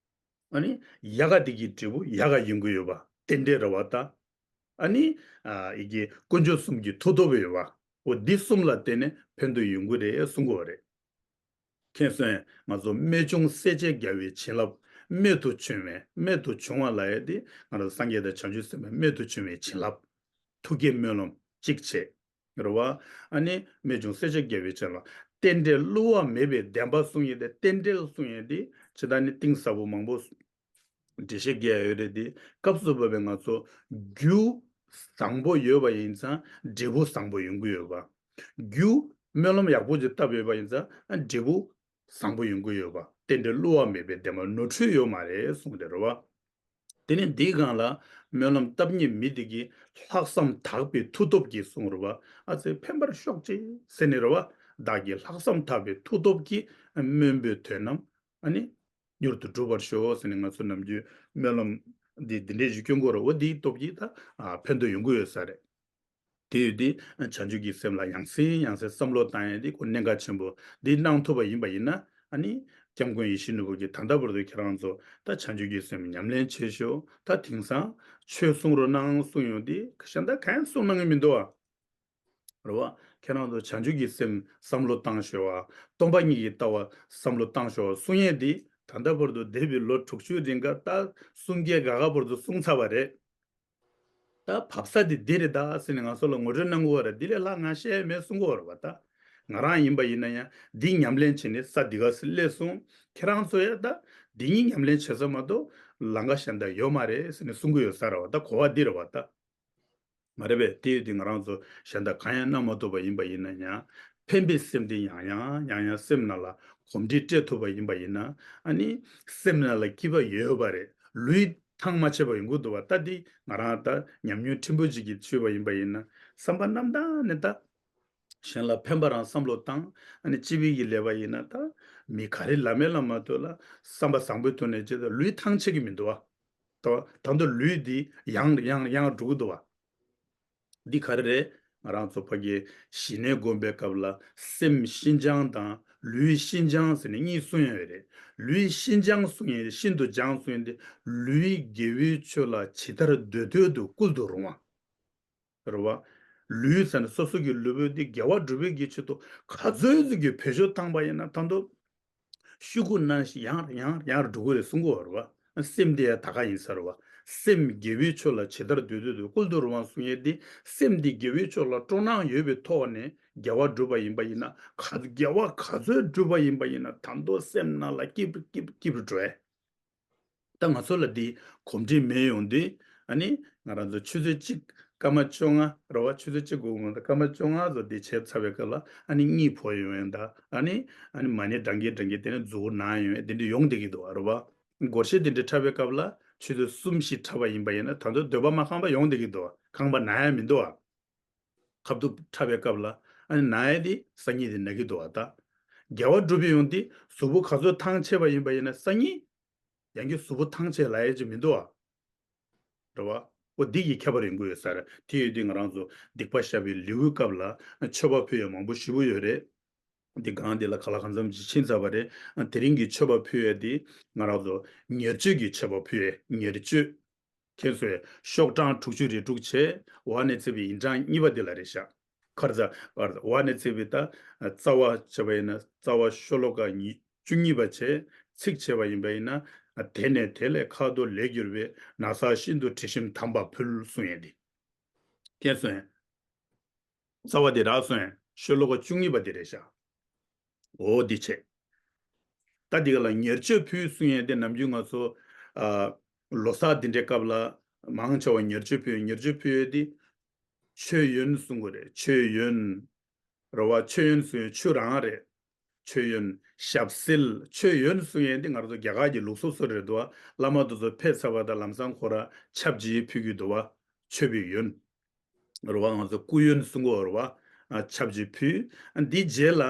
ཨ་ནི་ཡག་ག་འདི་གི་འབྲས་བུ་ཡག་ག་ཡོང་གི་ཡོད་པ་རྟེན་འབྲེལ་རེད་བ་ད། ཨ་ནི་ཨ་ཡི་གེ་དཀོན་མཆོག་གསུམ་གྱི་མཐུ་སྟོབས་ཡོད་པ། འོ་འདི་གསུམ་ལ་བརྟེན་ནས་ཕན་ཐོགས་ཡོང་གི་རེད་གསུང་གི་ཡོད་རེད། མཁྱེན་སོང་། ང་ཚོ་རྨད་བྱུང་སྲས་བཅས་རྒྱལ་བའི་བྱིན་རླབས། རྨད་དུ་བྱུང་བའི་རྨད་དུ་བྱུང་བ་ལབ་ཡ་དེ་ང་རང་སངས་རྒྱས་དང་བྱང་ཆུབ་སེམས་དཔའི་རྨད་དུ་བྱུང་བའི་བྱིན་རླབས། ཐུགས་བསྐྱེད་སྨོན་ལམ་གཅིག་བྱས། རེད་བ། ཨ་ནི་རྨད་བྱུང་སྲས་བཅས་རྒྱལ་བའི་བྱིན་རླབས། རྟེན་འབྲེལ་བསླུ་བ་མེད་པའི་བདེན་པ་གསུང་ཡས་དེ་རྟེན་འབྲེལ་གསུང་ཡས་དེ་ཇི་ལྟར་ནི་གཏིང་ཟབ་པོ་མང་པོ་འགྲེལ་བཤད་རྒྱག་ཡོད་རེད་དེ། སྐབས་སུ་བབ་པའི་ང་ཚོ་རྒྱུ་བཟང་པོ་ཡོད་པ་ཡིན་ཙང་འབྲས་བུ་བཟང་པོ་ཡོང་གི་ཡོད་པ། རྒྱུ་སྨོན་ལམ་ཡག་པོ་ཅིག་བཏབ་ཡོད་པ་ཡིན་ཙང་ཨ་འབྲས་བུ་བཟང་པོ་ཡོང་གི་ཡོད་པ། རྟེན་འབྲེལ་བསླུ་བ་མེད་པའི་བདེན་པ་ནོར་འཁྲུལ་ཡོད་མ་རེད་གསུངས་ཏེ་རེད་བ། དེ་ནས་འདིའི་སྒང་ལ་སྨོན་ལམ་བཏབ་མཁན་མི་དེ་གིས་ལྷག་བསམ་དག་པའི་མཐུ་སྟོབས་ཀྱིས་གསུངས་རེད་བ། ཨ་ཙི་ཕན་པར་ཤོག་ཅིག་ཟེར་ནས་རེད་བ། བདག་གིས་ལྷག་བསམ་དག་པའི་མཐུ་སྟོབས་ཀྱིས་སྨོན་པའི་དོན་རྣམས་ཨ་ནི་མྱུར་དུ་འགྲུབ་པར་ཤོག་ཟེར་ནས་ང་ཚོ་ནམ་རྒྱུན་སྨོན་ལམ་འདི་འདི་འདྲའི་ཞིག་སྐྱོན་དགོས་རེད་བ། འདིའི་སྟོབས་ཀྱིས་ད་ཨ་ཕན་ཐོགས་ཡོང་གི་ཡོད་ས་རེད། དེ་ཡོད་དུས་བྱང་ཆུབ་ཀྱི་སེམས་ལ་ཡང་སེ་ཡང་སེ་བསམ་བློ་བཏང་ཡས་དེ་ཁོ་གནད་འགག་ཆེན་པོ་འདི་གནང་ཐུབ་པ་ཡིན་པ་ཡིན་ན་ཨ་ནི་སྐྱབས་མགོན་ཡིད་བཞིན་ནོར་བུ་གིས་ད་ལྟ་བར་དུ་ཁྱེད་རང་ཚོ་ད་བྱང་ཆུབ་ཀྱི་སེམས་ཉམས་ལེན་བྱེད་ཤོག་ད་དེང་སང་ཆོས་གསུང་རོགས་གནང་གསུང་ཡོང་དུས་གཞན་དག་གང་ཡང་གསུང་གནང་གི་མི་འདུག་ཨ། རེད་བ། ཁྱེད་རང་ཚོ་བྱང་ཆུབ་ཀྱི་སེམས་བསམ་བློ་བཏང་ཤོག་ཨ། སྟོང་པ་ཉིད་ཀྱི་ལྟ་བ་བསམ་བློ་བཏང་ཤོག་གསུང་ཡས་འདི་ད་ལྟ་བར་དུ་འདས་པའི་ལོ་དྲུག་ཅུའི་རིང་ག་ད་གསུང་སྐད་ག་ག་བར་དུ་གསུང་ཚར་བ་རེད། ད་བབས་ས་དེ་འདི་རེད་ད་ཟེར་ནས་ང་ཚོ་ལ་ངོ་སྤྲོད་གནང་གི་ཡོད་རེད། འདི་ལས་ལྷག་ང་བཤད་ཡས་མེད་གསུང་གི་ཡོད་རེད་བ། ད་ང་རང་ཡིན་པ་ཡིན་ན་ཡང་འདི་ཉམས་ལེན་བྱས་ནས་ས་འདི་ག་སེ་སླེབས་སོང་། ཁྱེད་རང་ཚོ་ཡང་ད་འདི་གཉིས་ཉམས་ལེན་བྱེད་ས་མ་གཏོགས་ལམ་ཁ་གཞན་དག་ཡོད་མ་རེད་ཟེར་ནས་གསུང་གི་ཡོད་ས་རེད་བ། ད་གོ་བ་འདི་རེད་བ་ད། མ་རེད་པས། དེ་ཡོད་དུས་ང་རང་ཚོ་གཞན་དག་གང་ཡང་གནང་མ་ཐུབ་པ་ཡིན་པ་ཡིན་ན་ཡང་ཕན་པའི་སེམས་དེ་ཡང་ཡང་ཡང་ཡང་སེམས་ནང་ལ་གོམས་འདྲིས་སྤྲད་ཐུབ་པ་ཡིན་པ་ཡིན་ན་ཨ་ནི་སེམས་ནང་ལ་སྐྱིད་པ་ཡོད་པ་རེད། ལུས་ཐང་མ་ཆད་པ་ཡོང་གི་འདུག་བ། ད་འདི་ང་རང་ད་ཉམས་མྱོང་ཕྲན་བུ་ཅིག་གིས་ཞུས་པ་ཡིན་པ་ཡིན་ན་བསམ་པ་རྣམ་དག་ནས་ད་གཞན་ལ་ཕན་པ་རང་བསམ་བློ་བཏང་། ཨ་ནི་སྤྱི་པའི་གི་ལས་པ་ཡིན་ན་ད་མི་ག་རེ་ལབ་མེད་ལབ་མ་ཐུབ་ལ་བསམ་པ་བཟང་པོའི་ཐོག་ནས་བྱས་ད་ལུས་ཐང་ཆད་ཀྱི་མི་འདུག་བ། ད་ད་དུང་ལུས་འདི་ཡང་ཡང་ཡང་འགྲོ་གི་འདུག་བ། འདི་ག་རེ་རེད། ང་རང་ཚོ་ཕ་གི་ཞི་གནས་སྒོམ་པའི་སྐབས་ལ་སེམས་ཤིན་སྦྱངས་དང་ལུས་ཤིན་སྦྱངས་ཟེར་ནས་གཉིས་གསུང་ཡོད་རེད། ལུས་ཤིན་སྦྱངས་གསུང་ཡས་ཤིན་ཏུ་སྦྱངས་གསུང་ཡས་དེ་ལུས་དགེ་བའི་ཆོས་ལ་ཇི་ལྟར་འདོད་འདོད་དུ་བསྐུལ་དུ་རུང་བ། རེད་བ། ལུས་ཟེར་ན་སོ་སོ་གི་ལུས་པོ་འདི་དགེ་བ་སྒྲུབ་པའི་གི་ཆེད་དུ་ག་ཚོད་ཅིག་གི་བེད་སྤྱོད་བཏང་པ་ཡིན་ན་ད་དུང་། ཤུ་གུ་ནང་བཞིན་ཡང་ཡང་ཡང་འགྲོ་གི་རེད་གསུང་གི་ཡོད་རེད་བ། སེམས་འདི་ཡང་ད་ག་ཡིན་ས་རེད་བ། སེམས་དགེ་བའི་ཕྱོགས་ལ་ཇི་ལྟར་འདོད་འདོད་དུ་བསྐུལ་དུ་རུང་བ་གསུང་ཡས་འདི་སེམས་འདི་དགེ་བའི་ཕྱོགས་ལ་སྤྲོ་སྣང་ཡོད་པའི་ཐོག་ནས་དགེ་བ་བསྒྲུབ་པ་ཡིན་པ་ཡིན་ན་ག་དགེ་བ་ག་ཚོད་བསྒྲུབ་པ་ཡིན་པ་ཡིན་ན་ད་དུང་སེམས་ནང་ལ་སྐྱིད་པོ་སྐྱིད་པོ་སྐྱིད་པོ་འགྲོ་ཡས། ད་ང་ཚོ་ལ་འདི་གོམས་འདྲིས་མེད་ཡོང་དུས་ཨ་ནི་ང་རང་ཚོ་ཆུ་ཚོད་གཅིག་སྐར་མ་བཅོ་ལྔ་རེད་བ། ཆུ་ཚོད་གཅིག་དགུ་དགུ་དང་སྐར་མ་བཅོ་ལྔ་ཙམ་འདི་བྱས་ཚར་བའི་སྐབས་ལ་ཨ་ནི་གཉིད་ཕོག་ཡོང་ཡོང་ད་ཨ་ནི་ཨ་ནི་མ་ཎི་བགྲང་གིན་བགྲང་གིན་དེ་ནས་མཛུབ་གུ་ན་ཡོང་ཡོང་དེ་འདྲ་ཡོང་བསྡད་ཀྱི་འདུག་བ་རེད་བ། སྒོར་གཞས་དེ་འདྲ་འཁྲབ་པའི་སྐབས་ལ་ཆུ་ཚོད་གསུམ་བཞི་འཁྲབ་པ་ཡིན་པ་ཡིན་ན་ད་དུང་འདོད་པ་མ་ཁེངས་པ་ཡོང་བསྡད་ཀྱི་འདུག་བ། ཁེངས་པ་ན་ཡ་མི་འདུག་བ། ཁ་ཐུག་འཁྲབ་པའི་སྐབས་ལ་ཨ་ནི་ན་ཡ་དེ་སང་ཉིན་དེ་ན་གི་འདུག་བ། ད་དགེ་བ་སྒྲུབ་པའི་ཡོང་དེ་གཟུགས་པོ་ག་ཚོད་ཐང་ཆད་པ་ཡིན་པ་ཡིན་ན་སང་ཉིན་ཡང་གི་གཟུགས་པོ་ཐང་ཆད་ལ་ཡ་ཅིག་མི་འདུག་བ། རེད་བ། འོ་འདི་གི་ཁྱད་པར་ཡོང་གི་ཡོད་ས་རེད། དེ་ཡོད་དུས་ང་རང་ཚོ་སྡིག་པ་བཤགས་པའི་ལེའུའི་སྐབས་ལ་མཆོད་པ་ཕུལ་ཡ་མང་པོ་ཞེ་པོ་ཡོད་རེད། འདི་སྒང་འདི་ལ་ག་ལ་གང་འཚམ་ཅིག་ཕྱིན་ཚར་བ་རེད། དེ་རིང་གི་མཆོད་པ་ཕུལ་ཡས་འདི་ང་རང་ཚོ་ཉེར་སྤྱོད་ཀྱི་མཆོད་པ་ཕུལ་ཡས། ཉེར་སྤྱོད། ཁྱེད་ཚོས་ཤོག་གྲངས་དྲུག་ཅུ་རེ་དྲུག་བྱས། འོག་ནས་བརྩིས་པའི་ཡིན་གྲངས་གཉིས་པ་འདི་ལ་རེད་ཤག་ཁར་ཚ་བར་འོག་ནས་བརྩིས་པའི་ད་རྩ་བ་བྱས་པ་ཡིན་ན། རྩ་བ་ཤོ་ལོ་ཀ་ཉི་བཅུ་གཉིས་པ་བྱས། ཚིག་བྱས་པ་ཡིན་པ་ཡིན་ན། དེ་ནས་དེ་ལས་ཁ་དོག་ལེགས་གྱུར་པའི། ན་བཟའ་ཤིན་ཏུ་དྲི་ཞིམ་དམ་པ་ཕུལ་གསུང་ཡས་འདི། མཁྱེན་སོང་ངས། རྩ་བ་དེ་རག་སོང་ངས། ཤོ་ལོ་ཀ་བཅུ་གཉིས་པ་དེ་རེད་ཤག་འོ་འདི་བྱས། ད་འདི་ག་ལ་ཉེར་སྤྱོད་ཕུལ་གསུང་ཡས་དེ་ནམ་རྒྱུན་ང་ཚོ་ཨ་ལོ་གསར་འདི་འདྲའི་སྐབས་ལ་མང་ཆེ་བ་ཉེར་སྤྱོད་ཕུལ། ཉེར་སྤྱོད་ཕུལ་ཡས་དེ་མཆོད་ཡོན་གསུང་གི་རེད། མཆོད་ཡོན། རེད་བ། མཆོད་ཡོན་གསུང་ཡས་ཆུ་རང་རེད། མཆོད་ཡོན། ཞབས་བསིལ། མཆོད་ཡོན་གསུང་ཡས་འདི་ང་རང་ཚོ་རྒྱ་གར་གྱི་ལུགས་སྲོལ་སྲོལ་རེད་འདུག་བ། བླ་མ་དེ་ཚོ་ཕེབས་ཚར་བ་དང་ལམ་སང་ཁོ་རང་ཆབ་ཅིག་ཕུལ་གྱི་འདུག་བ། མཆོད་པའི་ཡོན། རེད་བ། ང་ཚོ་སྐུ་ཡོན་གསུང་གི་ཡོད་རེད་བ། ཨ། ཆབ་ཅིག་ཕུལ། འདི་རྗེས་ལ་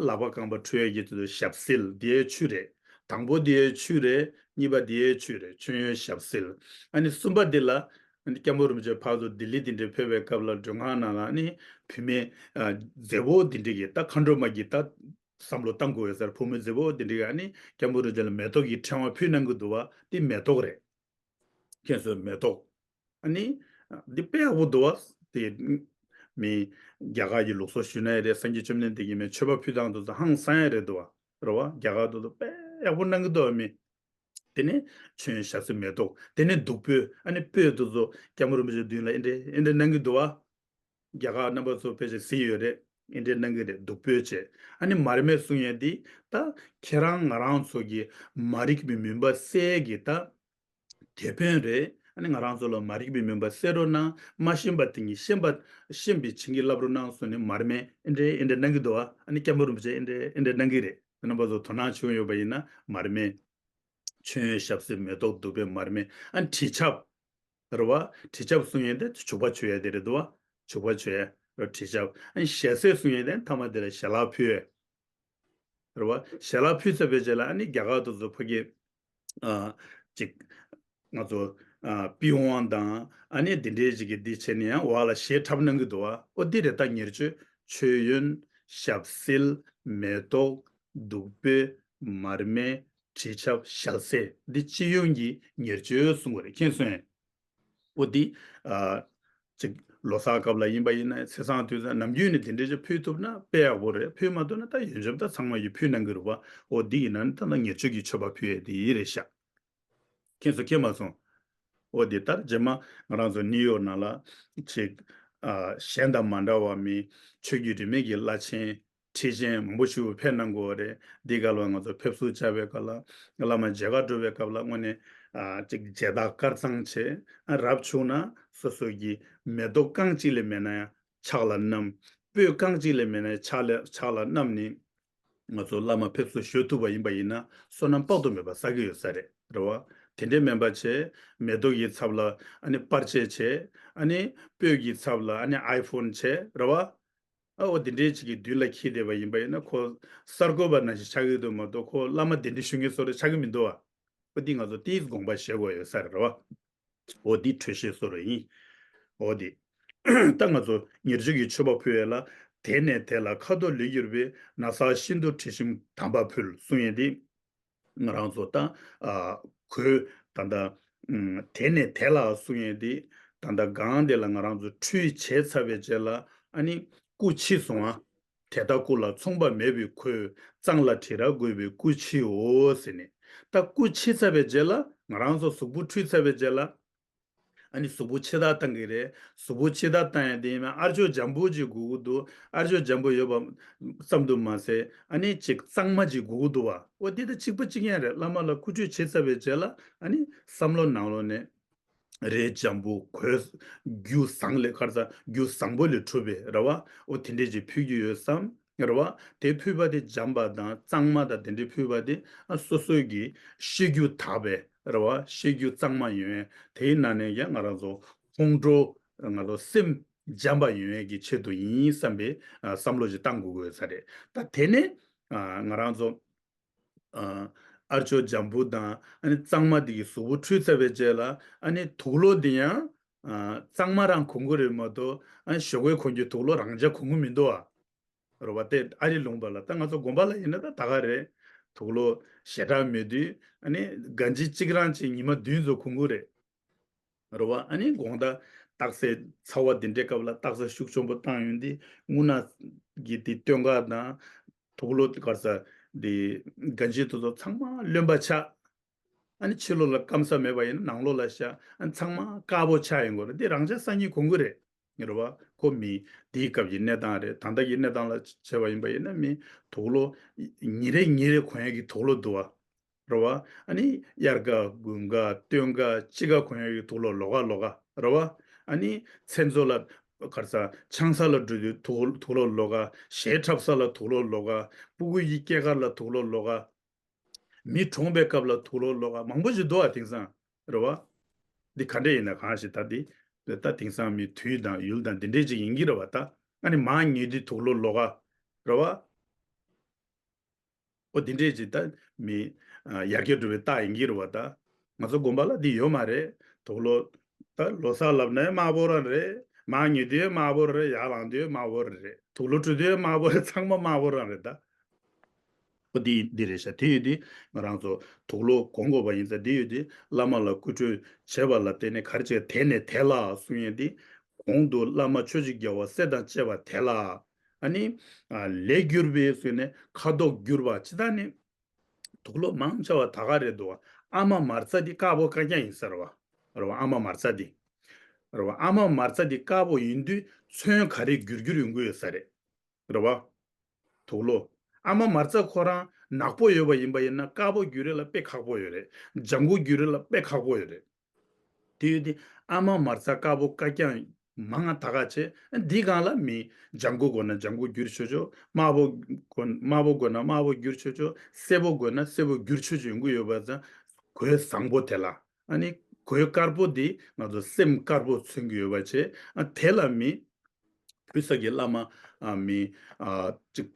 ལག་པ་རྐང་པ་འཁྲུ་ཡས་ཀྱི་དུས་སུ་ཞབས་བསིལ། འདི་ཡས་ཆུ་རེད། དང་པོ་འདི་ཡས་ཆུ་རེད། གཉིས་པ་འདི་ཡས་ཆུ་རེད། མཆོད་ཡོན་ཞབས་བསིལ། ཨ་ནི་གསུམ་པ་འདི་ལ། ཨ་ནི་སྐྱབས་མགོན་རིན་པོ་ཆེ་ཕར་ཚུར་ལྡི་ལི་འདི་འདྲའི་ཕེབས་པའི་སྐབས་ལ་མགྲོན་ཁང་ནང་ལ་ཨ་ནི་བུད་མེད་ཨ་མཛེས་པོ་འདི་འདྲ་གི་ད་མཁའ་འགྲོ་མ་གི་ད་བསམ་བློ་བཏང་དགོས་ཡོད་ས་རེད། བུད་མེད་མཛེས་པོ་འདི་འདྲ་གི་ཨ་ནི་སྐྱབས་མགོན་རིན་པོ་ཆེ་ལ་མེ་ཏོག་གི་ཕྲེང་བ་ཕུལ་གནང་གི་འདུག་བ། འདི་མེ་ཏོག་རེད། མཁྱེན་སོང་། མེ་ཏོག་ཨ་ནི་འདི་དཔེ་ཡག་པོ་འདུག་བ། དེ་མི་རྒྱ་གར་གྱི་ལུགས་སྲོལ་ཞུས་ན་ཡང་རེད། སངས་རྒྱས་བཅོམ་ལྡན་འདས་ཀྱིས་མི་མཆོད་པ་ཕུལ་སྟངས་དེ་ཚོ་ཧང་སང་ཡ་རེད་འདུག་བ། རེད་བ། རྒྱ་གར་དེ་ཚོ་དཔེ་ཡག་པོ་གནང་གི་འདུག་བ་མི། དེ་ནས་མཆོད་ཡོན་ཞབས་བསིལ་མེ་ཏོག་དེ་ནས་བདུག་སྤོས། ཨ་ནི་སྤོས་དེ་ཚོ་སྐྱབས་མགོན་རིན་པོ་ཆེའི་མདུན་ལ་ཨེ་འདྲ་ཨེ་འདྲ་གནང་གི་འདུག་བ། རྒྱ་གར་རྣམ་པ་ཚོ་ཕལ་ཆེར་གཟིགས་ཡོད་རེད། ཨེ་འདྲ་གནང་གི་རེད། བདུག་སྤོས་བྱས། ཨ་ནི་མར་མེ་གསུང་ཡས་འདི་ད་ཁྱེད་རང་ང་རང་ཚོ་གི་མ་རིག་པའི་མུན་པ་སེལ་གྱི་ད་དེད་དཔོན་རེད། ཨ་ནི་ང་རང་ཚོ་ལ་མ་རིག་པའི་མུན་པ་སེལ་རོགས་གནང་། མ་ཤེས་པ་དེ་ཉིད་ཤེས་པ་ཤེས་པའི་བྱིན་གྱིས་བརླབ་རོགས་གནང་གསུངས་ནས་མར་མེ་ཨེ་འདྲ་ཨེ་འདྲ་གནང་གི་འདུག་བ། ཨ་ནི་སྐྱབས་མགོན་རིན་པོ་ཆེ་ཨེ་འདྲ་ཨེ་འདྲ་གནང་གི་རེད། རྣམ་པ་ཚོ་དོ་སྣང་བྱུང་ཡོད་པ་ཡིན་ན་མར་མེ། མཆོད་ཡོན་ཞབས་བསིལ་མེ་ཏོག་བདུག་སྤོས་མར་མེ། ཨ་ནི་དྲི་ཆབ། རེད་བ། དྲི་ཆབ་གསུང་ཡས་དེ་བྱུག་པ་མཆོད་ཡས་དེ་རེད་འདུག་བ། བྱུག་པ་མཆོད་ཡས་རེད། དྲི་ཆབ། ཨ་ནི་ཞལ་ཟས་གསུང་ཡས་དེ་མཐའ་མ་དེ་ལ་ཞལ་ལག་ཕུལ་ཡས། རེད་བ། ཞལ་ལག་ཕུལ་ཚར་བའི་རྗེས་ལ་ཨ་ནི་རྒྱ་གར་དུ་ཚོ་ཕ་གི་ཨ་ཅིག་ང་ཚོ་ཨ་པི་ཝང་དང་ཨ་ནི་འདི་འདྲའི་ཅིག་གི་འདི་བྱས་ནས་ཡང་འོག་ལ་ཞལ་ཁྲབ་གནང་གི་འདུག་བ། ཨོ་འདི་རེད། ད་ཉེར་སྤྱོད་མཆོད་ཡོན་ཞབས་བསིལ་མེ་ཏོག་བདུག་སྤོས་མར་མེ་དྲི་ཆབ་ཞལ་ཟས་འདི་སྤྱི་ཡོངས་ཀྱི་ཉེར་སྤྱོད་གསུང་གི་རེད། མཁྱེན་སོང་ངས། ཨོ་འདི་ཨ་ཅིག་ལོ་གསར་སྐབས་ལ་ཡིན་པ་ཡིན་ན། ཚེས་བཟང་དུས་བཟང་ནམ་རྒྱུན་ནས་དེ་འདྲའི་ཅིག་ཕུལ་ཐུབ་ན་དཔེ་ཡག་པོ་རེད། ཕུལ་མ་ཐུབ་ན་ད་ཡོན་ཆབ་ད་ཚང་མ་ཡིས་ཕུལ་གནང་གི་རེད་བ། ཨོ་འདི་ཡིན་ན་ནི་ད་ལྟ་ཉེར་སྤྱོད་ཀྱི་མཆོད་པ་ཕུལ་ཡས་དེ་རེད་ཤག་མཁྱེན་སོང་། མཁྱེན་མ་སོང་། ཨོ་འདི་ལྟར་རྗེས་མ་ང་རང་ཚོ་ནིའུ་ཡོག་ནང་ལ་ཅིག་ཨ་གཞན་དང་མ་འདྲ་བ་མི་ཆོས་བརྒྱུད་རིས་མེད་ཀྱི་བླ་ཆེན་ཁྲི་ཆེན་མང་པོ་ཞིག་ཕེབས་གནང་གི་ཡོད་རེད། འདི་ག་ལ་ང་ཚོ་ཕེབས་བསུ་བྱ་བའི་སྐབས་ལ་བླ་མ་མཇལ་ཁ་འགྲོ་བའི་སྐབས་ལ་དངོས་གནས་ཨ་ཅིག་མཇལ་དར་དཀར་གཙང་བྱས། ཨ་རབ་བྱུང་ན་སོ་སོ་གི་མེ་ཏོག་རྐང་གཅིག་ལས་མེད་ན་ཡང་ཕྱག་ལ་བསྣམས། སྤོས་རྐང་གཅིག་ལས་མེད་ན་ཕྱག་ལ་ཕྱག་ལ་བསྣམས་ནས། ང་ཚོ་བླ་མ་ཕེབས་བསུ་ཞུ་ཐུབ་པ་ཡིན་པ་ཡིན་ན་བསོད་ནམས་དཔག་ཏུ་མེད་པ་བསགས་ཀྱི་ཡོད་ས་རེད། རེད་བ། དེ་འདྲའི་མིན་པ་བྱས། མེ་ཏོག་གི་ཚབ་ལ་ཨ་ནི་པར་ཆས་བྱས། ཨ་ནི་སྤོས་ཀྱི་ཚབ་ལ་ཨ་ནི་ཨའི་ཕོན་བྱས། རེད་བ། ཨ་འོ་དེ་འདྲའི་ཅིག་གི་མདུན་ལ་འཁྱེར་བསྡད་པ་ཡིན་པ་ཡིན་ན་ཁོ་གསར་འགོད་པ་ནང་བཞིན་ཆགས་ཀྱི་འདུག་མ་གཏོགས་ཁོ་བླ་མ་གདན་འདྲེན་ཞུ་མཁན་བཟོ་འདྲ་ཆགས་ཀྱི་མི་འདུག་བ། ཨོ་འདི་ང་ཚོ་ཏིས་དགོངས་པ་བཞེས་དགོས་ཡོད་ས་རེད་བ། ཨོ་འདི་འཕྲོད་བཞེས་བཟོ་འདྲ་ཡིན། ཨོ་འདི། ད་ང་ཚོ་ཉེར་སྤྱོད་ཀྱི་མཆོད་པ་ཕུལ་ཡས་ལ། དེ་ནས་དེ་ལ་ཁ་དོག་ལེགས་གྱུར་པའི། ན་བཟའ་ཤིན་ཏུ་དྲི་ཞིམ་དམ་པ་ཕུལ་གསུང་ཡས་འདི། ང་རང་ཚོ་ད་ཨ་གོས་ད་ལྟ་ཨམ་དེ་ནས་དེ་ལ་གསུང་ཡས་འདི། ད་ལྟ་སྒང་འདི་ལ་ང་རང་ཚོ་ཁྲུས་བྱས་ཚར་བའི་རྗེས་ལ་ཨ་ནི་སྐུ་ཕྱི་སོང་ཨ། དེ་ལྟར་སྐུ་ལ་མཚུངས་པ་མེད་པའི་གོས། གཙང་ལ་དྲི་རབ་བགོས་པའི་སྐུ་ཕྱིའོ་ཟེར་ནས། ད་སྐུ་ཕྱི་ཚར་བའི་རྗེས་ལ་ང་རང་ཚོ་གཟུགས་པོ་འཁྲུད་ཚར་བའི་རྗེས་ལ། ཨ་ནི་གཟུགས་པོ་ཕྱི་དག་བཏང་གི་རེད། གཟུགས་པོ་ཕྱི་དག་བཏང་ཡ་དེ་ཡིན་ན་ཨ་ཅོ་འཇམ་པོ་ཅིག་དགོས་ཀྱི་འདུག་ཨ་ཅོ་འཇམ་པོ་ཡོད་པ་ཙམ་དུ་མ་ཟད་ཨ་ནི་ཅིག་གཙང་མ་ཅིག་དགོས་ཀྱི་འདུག་བ། འོ་འདི་ད་གཅིག་པ་གཅིག་རྐྱང་རེད། བླ་མ་ལ་སྐུ་ཁྲུས་བྱས་ཚར་བའི་རྗེས་ལ་ཨ་ནི་བསམ་བློ་ནང་ལོགས་ནས། རས་འཇམ་པོ་གོས་རྒྱུ་བཟང་ལས་ཁར་ཚ་རྒྱུ་བཟང་པོ་ལས་གྲུབ་པའི་རེད་བ། ཨོ་དེ་འདྲས་ཅིག་ཕུལ་རྒྱུ་ཡོད་བསམ་རེད་བ། དེ་ཕུལ་བ་དེ་འཇམ་པ་དང་གཙང་མ་དང་དེ་འདྲས་ཕུལ་བ་དེ་ཨ་སོ་སོའི་གི་ཤེས་རྒྱུ་དག་པའི་རེད་བ། ཤེས་རྒྱུ་གཙང་མ་ཡོང་ཡས་དེའི་ནང་ནས་ཀྱང་ང་རང་ཚོ་ཁོང་ཁྲོ་ང་ཚོ་སེམས་འཇམ་པ་ཡོང་ཡས་ཀྱི་ཆེད་དུ་ཡིན་བསམ་པའི་ཨ་བསམ་བློ་ཅིག་བཏང་དགོས་དགོས་ས་རེད། ད་དེ་ནས་ཨ་ང་རང་ཚོ། ཨ་ཨ་ཅོ་འཇམ་པོ་དང་ཨ་ནི་གཙང་མ་འདི་གི་གཟུགས་པོ་འཁྲུད་ཚར་བའི་རྗེས་ལ་ཨ་ནི་དུག་ལོག་འདི་ཡང་ཨ་གཙང་མ་རང་གོན་གི་རེད་མ་གཏོགས་ཨ་ནི་ཞོགས་ཀས་གོན་རྒྱུ་དུག་ལོག་རང་འཇགས་གོན་གི་མི་འདུག་ཨ། རེད་བ། དེ་ཨ་རི་ལུང་པ་ལ། ད་ང་ཚོ་དགོན་པ་ལ་ཡིན་ན་ད་ད་ག་རེད། དུག་ལོག་ཞེ་དྲག་མེད་དུས་ཨ་ནི་སྒ་འབྱེད་གཅིག་རང་གཅིག་ཉི་མ་བདུན་ཙམ་གོན་གི་རེད། རེད་བ། ཨ་ནི་དགོང་དག་རྟགས་གསལ་ཚ་བ་འདི་འདྲའི་སྐབས་ལ་རྟགས་གསལ་ཤུགས་ཆེན་པོ་བཏང་ཡོང་དུས་རྔུལ་ནག་གི་དེ་སྟོད་འགག་དང་དུག་ལོག་ག་རེ་ཟ། དེ་སྒ་འབྱེད་དེ་ཚོ་ཚང་མ་རློན་པ་ཆགས། ཨ་ནི་ཕྱི་ལོགས་ལ་སྐམ་ས་མེད་པ་ཡིན་ན་ནང་ལོགས་ལ་ཤ། ཨ་ནི་ཚང་མ་དཀར་པོ་ཆགས་ཡོང་གི་རེད། འདི་རང་ཆ་སང་ཉིན་གོན་གི་རེད། རེད་བ། ཁོ་མི་དེའི་སྐབས་ཀྱི་གནས་སྟངས་རེད། ད་ལྟ་གི་གནས་སྟངས་ལ་བྱས་པ་ཡིན་པ་ཡིན་ན་མི་དུག་ལོག་ཉིན་རེ་ཉིན་རེ་གོན་ཡག་གི་དུག་ལོག་འདུག་བ། རེད་བ། ཨ་ནི་དབྱར་ཁ་དགུན་ཁ་སྟོན་ཁ་དཔྱིད་ཁ་གོན་ཡག་གི་དུག་ལོག་ལོགས་ཀ་ལོགས་ཀ། རེད་བ། ཨ་ནི་མཚན་ཚོགས་ལ་ག་རེ་ཟ། ཆང་ས་ལ་འགྲོ་དུས་དུག་དུག་ལོག་ལོགས་ཀ། གཞས་འཁྲབ་ས་ལ་དུག་ལོག་ལོགས་ཀ། སྤུ་གུ་ཡི་སྐྱེས་སྐར་ལ་དུག་ལོག་ལོགས་ཀ། མི་གྲོངས་པའི་སྐབས་ལ་དུག་ལོག་ལོགས་ཀ་མང་པོ་ཞིག་འདུག་བ། དེང་སང་། རེད་བ། འདི་ག་འདྲ་ཡིན་ན་གང་ཞིག་ད་འདི། ད་དེང་སང་མི་དུས་དང་ཡུལ་དང་འདི་འདྲས་ཅིག་ཡིན་གྱི་རེད་བ་ད། ཨ་ནི་མར་ཉལ་དུས་དུག་ལོག་ལོགས་ཀ། རེད་བ། ཨོ་འདི་འདྲས་ཅིག་ད་མི་ཨ་ཡར་རྒྱས་འགྲོ་བའི་རྟགས་ཡིན་གྱི་རེད་བ་ད། ང་ཚོ་དགོན་པ་ལ་འདི་ཡོད་མ་རེད། དུག་ལོག་ད་ལོ་གསར་ལབ་ན་དམར་པོ་རང་རེད། མར་ཉལ་དུས་དམར་པོ་རེད། ཡར་ལངས་དུས་དམར་པོ་རེད། དུག་ལོག་འཁྲུ་དུས་དམར་པོ་རེད། ཚང་མ་དམར་པོ་རང་རེད་ད། ཨོ་འདི་འདི་རེད་ཤག་དེ་ཡོད་དུས་ང་རང་ཚོ་དུག་ལོག་གོན་དགོས་པ་ཡིན་ཙང་། འདི་ཡོད་དུས་བླ་མ་ལ་སྐུ་འཁྲུངས་བྱས་པ་ལ་བརྟེན་ནས་ག་རེ་བྱས། དེ་ནས་དེ་ལ་གསུང་ཡས་འདི། གོང་དུ་བླ་མ་ཆོས་ཀྱི་རྒྱལ་བ་སྲས་དང་བཅས་པ་དེ་ལ། ཨ་ནི། ཨ་ལས་གྱུར་པའི་ཟེར་ནས་ཁ་དོག་གྱུར་པ་ཇི་ལྟར་ནི། དུག་ལོག་མང་ཆེ་བ་ད་ག་རེད་འདུག་བ། ཨ་མ་མ་རྩ་འདི་དཀར་པོ་དཀར་རྐྱང་ཡིན་ས་རེད་བ། རེད་བ། ཨ་མ་མ་རྩ་འདི། རེད་བ། ཨ་མ་མ་རྩ་འདི་དཀར་པོ་ཡིན་དུས་ཚོན་ག་རེ་འགྱུར་འགྱུར་ཡོང་གི་ཡོད་ས་རེད། རེད་བ། དུག་ལོག་ཨ་མ་མ་རྩ་ཁོ་རང་ནག་པོ་ཡོད་པ་ཡིན་པ་ཡིན་ན་དཀར་པོ་འགྱུར་ཡས་ལ་དཔེ་ཁག་པོ་ཡོད་རེད། ལྗང་གུ་འགྱུར་ཡས་ལ་དཔེ་ཁག་པོ་ཡོད་རེད། དེ་ཡོད་དུས་ཨ་མ་མ་རྩ་དཀར་པོ་དཀར་རྐྱང་མང་ང་ད་ག་བྱས། འདི་སྒང་ལ་མི་ལྗང་གུ་དགོས་ན་ལྗང་གུ་བསྒྱུར་ཆོག་ཆོག་དམར་པོ་དགོས་དམར་པོ་དགོས་ན་དམར་པོ་བསྒྱུར་ཆོག་ཆོག་སེར་པོ་དགོས་ན་སེར་པོ་བསྒྱུར་ཆོག་ཆོག་ཡོང་གི་ཡོད་པ་ཙང་། གོས་བཟང་པོ་དེ་ལ། ཨ་ནི་གོས་དཀར་པོ་འདི་ང་ཚོ་སེམས་དཀར་པོ་མཚོན་གྱི་ཡོད་པ་བྱས། ཨ་དེ་ལ་མི་བོད་ས་གི་བླ་མ་ཨ་མི་ཨ་ཅིག་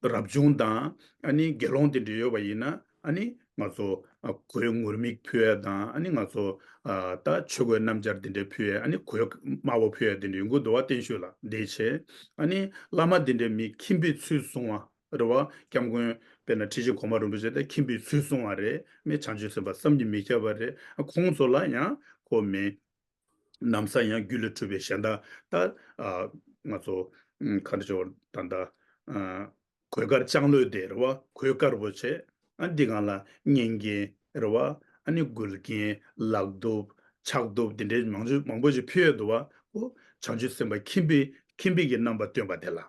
རབ་བྱུང་དང་ཨ་ནི་དགེ་སློང་དེ་འདྲ་ཡོད་པ་ཡིན་ན། ཨ་ནི་ང་ཚོ་ཨ་གོས་ངུར་སྨྲིག་ཕུལ་ཡས་དང་། ཨ་ནི་ང་ཚོ་ཨ་ད་ཆོས་གོས་སྣམ་སྦྱར་དེ་འདྲ་ཕུལ་ཡས། ཨ་ནི་གོས་དམར་པོ་ཕུལ་ཡས་དེ་འདྲ་ཡོང་གི་འདུག་བ། བརྟན་བཞུགས་ལ་འདི་བྱས། ཨ་ནི་བླ་མ་དེ་འདྲ་མི་ཁྱིམ་པའི་ཚུལ་བཟུང་བ། རེད་བ། སྐྱབས་མགོན་དཔེར་ན་ཁྲི་ཆེན་གོང་མ་རིན་པོ་ཆེ་དེ་ཁྱིམ་པའི་ཚུལ་བཟུང་བ་རེད། མི་བྱང་ཆུབ་སེམས་དཔའ་བསམ་གྱིས་མི་ཁྱབ་པ་རེད། ཁོང་ཚོ་ལ་ཡང་ཁོ་མི་ན་བཟའ་ཡང་རྒྱུད་ལ་གྲུབ་པའི་གཞན་དག་ད་ཨ་ང་ཚོ་ཨ་ག་འདྲ་ཅིག་ད་ལྟ་ཨ་གོས་དཀར་ལྕང་ལོས་དེ་རེད་བ། གོས་དཀར་པོ་བྱས། ཨ་འདི་སྒང་ལ་སྙན་རྒྱན་རེད་བ། ཨ་ནི་མགུལ་རྒྱན། ལག་གདུབ། ཕྱག་གདུབ་དེ་འདྲའི་མང་ཆུ་མང་པོ་ཞིག་ཕུལ་ཡས་འདུག་བ། ཁོ་བྱང་ཆུབ་སེམས་དཔའ་ཁྱིམ་པའི་ཁྱིམ་པའི་གི་རྣམ་པ་སྟོན་པ་དེ་ལ།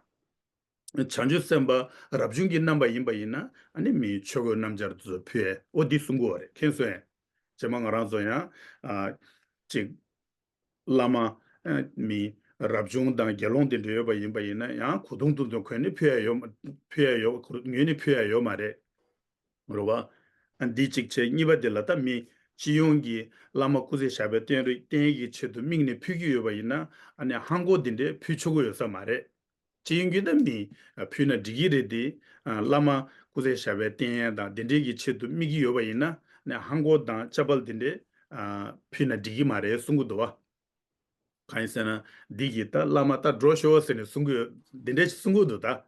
བྱང་ཆུབ་སེམས་དཔའ་རབ་བྱུང་གི་རྣམ་པ་ཡིན་པ་ཡིན་ན། ཨ་ནི་མི་ཆོས་གོས་སྣམ་སྦྱར་དེ་ཚོ་ཕུལ་ཡས། འོ་འདི་གསུང་གི་ཡོད་རེད། མཁྱེན་སོང་ངས། རྗེས་མ་ང་རང་ཚོ་ཡང་ཨ་ཅིག་བླ་མ་ཨ་མི་རབ་བྱུང་དང་དགེ་སློང་དེ་འདྲ་ཡོད་པ་ཡིན་པ་ཡིན་ན། ཡང་གོས་ཐུང་ཐུང་དུ་གོན་ནས་ཕུལ་ཡས་ཡོད་མ་ཕུལ་ཡས་ཡོད། ངོས་ནས་ཕུལ་ཡས་ཡོད་མ་རེད། རེད་བ། ཨ་འདི་གཅིག་བྱས། གཉིས་པ་དེ་ལ་ད་མི་སྤྱི་ཡོངས་ཀྱི་བླ་མ་སྐུ་ཚེ་ཞབས་པད་བརྟན་རིང་བརྟན་ཡས་ཀྱི་ཆེད་དུ་དམིགས་ནས་ཕུལ་གྱི་ཡོད་པ་ཡིན་ན། ཨ་ནི་ཧང་གོ་འདི་འདྲའི་ཕུལ་ཆོག་གི་ཡོད་ས་མ་རེད། སྤྱི་ཡོངས་ཀྱི་ད་མི་ཕུལ་ན་འགྲིག་གི་རེད་དེ། ཨ་བླ་མ་སྐུ་ཚེ་ཞབས་པད་བརྟན་ཡས་དང་དེ་འདྲའི་གི་ཆེད་དུ་དམིགས་ཀྱི་ཡོད་པ་ཡིན་ན། ཨ་ནི་ཧང་གོ་དང་ཅ་པལ་དེ་འདྲའི་ཨ་ཕུལ་ན་འགྲིག་གི་མ་རེད་གསུང་གི་འདུག་བ། གང་ཡིན་ཟེར་ན། འདི་གིས་ད་བླ་མ་ད་འགྲོ་ཤོག་ཟེར་ནས་གསུང་གི་ཡོད། འདི་འདྲ་ཞིག་གསུང་གི་འདུག་ད།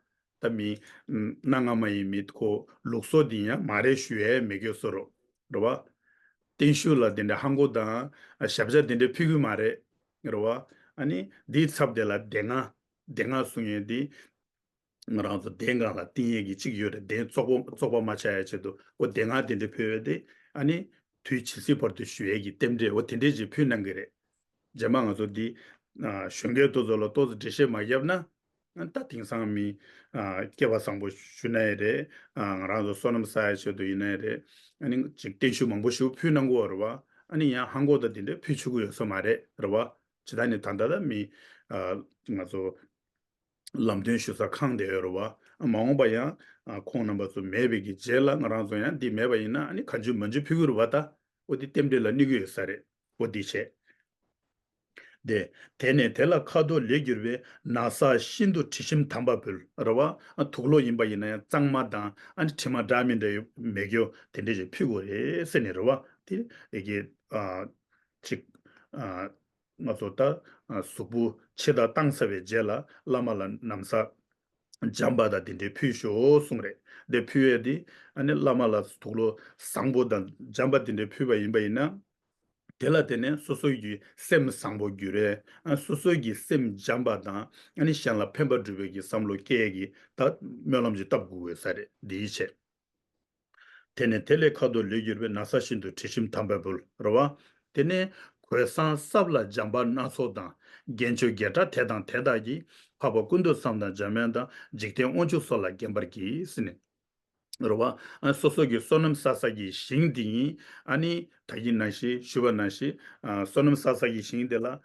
ད་མི་གནའ་སྔ་མ་ཡི་མི་ཁོ་ལུགས་སྲོལ་འདི་ཡང་མ་རེད་ཞུ་ཡས་མེད་གི་བཟོ་འདྲ་རེད་བ། བརྟན་བཞུགས་ལ་འདི་འདྲ་ཧང་གོ་དང་ཞབས་བཅགས་འདི་འདྲ་ཕུལ་གི་མ་རེད། རེད་བ། ཨ་ནི་འདིའི་ཚབ་དེ་ལ་སྡེ་ལྔ། སྡེ་ལྔ་གསུང་ཡས་འདི། ང་རང་ཚོ་གདན་སྒང་ལ་བཏིང་ཡས་ཀྱི་གཅིག་ཡོད་རེད། གདན་བཙོག་པ་བཙོག་པ་མ་ཆགས་ཡས་ཆེད་དུ། འོ་དེ་སྔ་དེ་འདྲ་ཕུལ་བས་དེ། ཨ་ནི་དུས་ཇི་སྲིད་བར་དུ་བཞུགས་ཡས་ཀྱི་རྟེན་འབྲེལ། འོ་དེ་འདྲས་ཅིག་ཕུལ་གནང་གི་རེད། རྗེས་མ་ང་ཚོ་འདི་ཨ་གཞོན་སྐྱེས་དེ་ཚོ་ལ་ཏོག་ཙམ་འགྲེལ་བཤད་མ་བརྒྱབ་ན། ཨ་ད་དེང་སང་མི་ཨ་སྐལ་བ་བཟང་པོ་ཞུ་ན་ཡང་རེད། ཨ་ང་རང་ཚོ་བསོད་ནམས་བསགས་ཡས་ཆེད་དུ་ཡིན་ན་ཡང་རེད། ཨ་ནི་ཅིག་བརྟན་བཞུགས་མང་པོ་ཞིག་ཕུལ་གནང་གི་ཡོད་རེད་བ། ཨ་ནི་ཡང་ཧང་གོ་དང་དེ་འདྲ་ཕུལ་ཆོག་གི་ཡོད་ས་མ་རེད། རེད་བ། ཇི་ལྟར་ནི་ད་ལྟ་ད་མི་ཨ་ང་ཚོ་ལམ་སྟོན་ཞུ་ས་ཁང་དེ་ཡོད་རེད་བ། མ་འོངས་པ་ཡང་ཨ་ཁོང་རྣམ་པ་ཚོ་མེད་པའི་གི་རྗེས་ལ་ང་རང་ཚོ་ཡང་འདི་མེད་པ་ཡིན་ན། ཨ་ནི་གང་བྱུང་མང་བྱུང་ཕུལ་གི་རེད་བ་ད། འོ་འདི་རྟེན་འབྲེལ་ལ་གནོད་ཀྱི་ཡོད་ས་རེད། འོ་འདི་བྱས། དེ་དེ་ནས་དེ་ལ་ཁ་དོག་ལས་གྱུར་པའི་ན་བཟའ་ཤིན་ཏུ་དྲི་ཞིམ་དམ་པ་ཕུལ། རེད་བ། ཨ་དུག་ལོག་ཡིན་པ་ཡིན་ན་ཡང་གཙང་མ་དང་། ཨ་ནི་དྲི་མ་འདྲ་མི་འདྲ་ཡོད་མེད་རྒྱུ་དེ་འདྲ་ཞིག་ཕུལ་དགོས་རེད་ཟེར་ནས། རེད་བ། དེ་ཨེ་གི་ཨ་ཅིག་ཨ་ང་ཚོ་ད་ཨ་གཟུགས་པོ་ཕྱི་དག་བཏང་ཚར་བའི་རྗེས་ལ་བླ་མ་ལ་ན་བཟའ་ འཇམ་པ་དང་དེ་འདྲའི་ཕུལ་ཤོག་གསུངས་རེད། དེ་ཕུལ་ཡས་དེ་ཨ་ནི་བླ་མ་ལ་དུག་ལོག་བཟང་པོ་དང་འཇམ་པ་དེ་འདྲའི་ཕུལ་བ་ཡིན་པ་ཡིན་ན། དེ་ལ་བརྟེན་ནས་སོ་སོ་ཡི་སེམས་བཟང་པོ་འགྱུར་རེད། ཨ་སོ་སོ་གི་སེམས་འཇམ་པ་དང་ཨ་ནི་གཞན་ལ་ཕན་པ་སྒྲུབ་པའི་གི་བསམ་བློ་སྐྱེ་ཡས་ཀྱི་ད་སྨོན་ལམ་ཅིག་བཏབ་དགོས་ས་རེད། འདིའི་ཆེད། དེ་ནས་དེ་ལས་ཁ་དོག་ལེགས་གྱུར་པའི། ན་བཟའ་བཞིན་དུ་དྲི་ཞིམ་དམ་པས་འབུལ། རེད་བ། དེ་ནས་གོས་བཟང་སྲབ་ལ་འཇམ་པ་སྣ་ཚོགས་དང་། རྒྱན་མཆོག་བརྒྱ་ཕྲག་དེ་དང་དེ་དག་གིས། འཕགས་པ་ཀུན་ཏུ་བཟང་དང་འཇམ་དབྱངས་དང་། འཇིག་རྟེན་དབང་ཕྱུག་སོགས་ལ་བརྒྱན་པར་བགྱི། ཟེར་ནས། རེད་བ། ཨ་སོ་སོ་གི་བསོད་ནམས་བསགས་བསགས་ཀྱི་ཞིང་དེ་ཡིན། ཨ་ནི་ད་གིན་ནང་བཞིན་ཞུས་པ་ནང་བཞིན་ཨ་བསོད་ནམས་བསགས་བསགས་ཀྱི་ཞིང་དེ་ལ།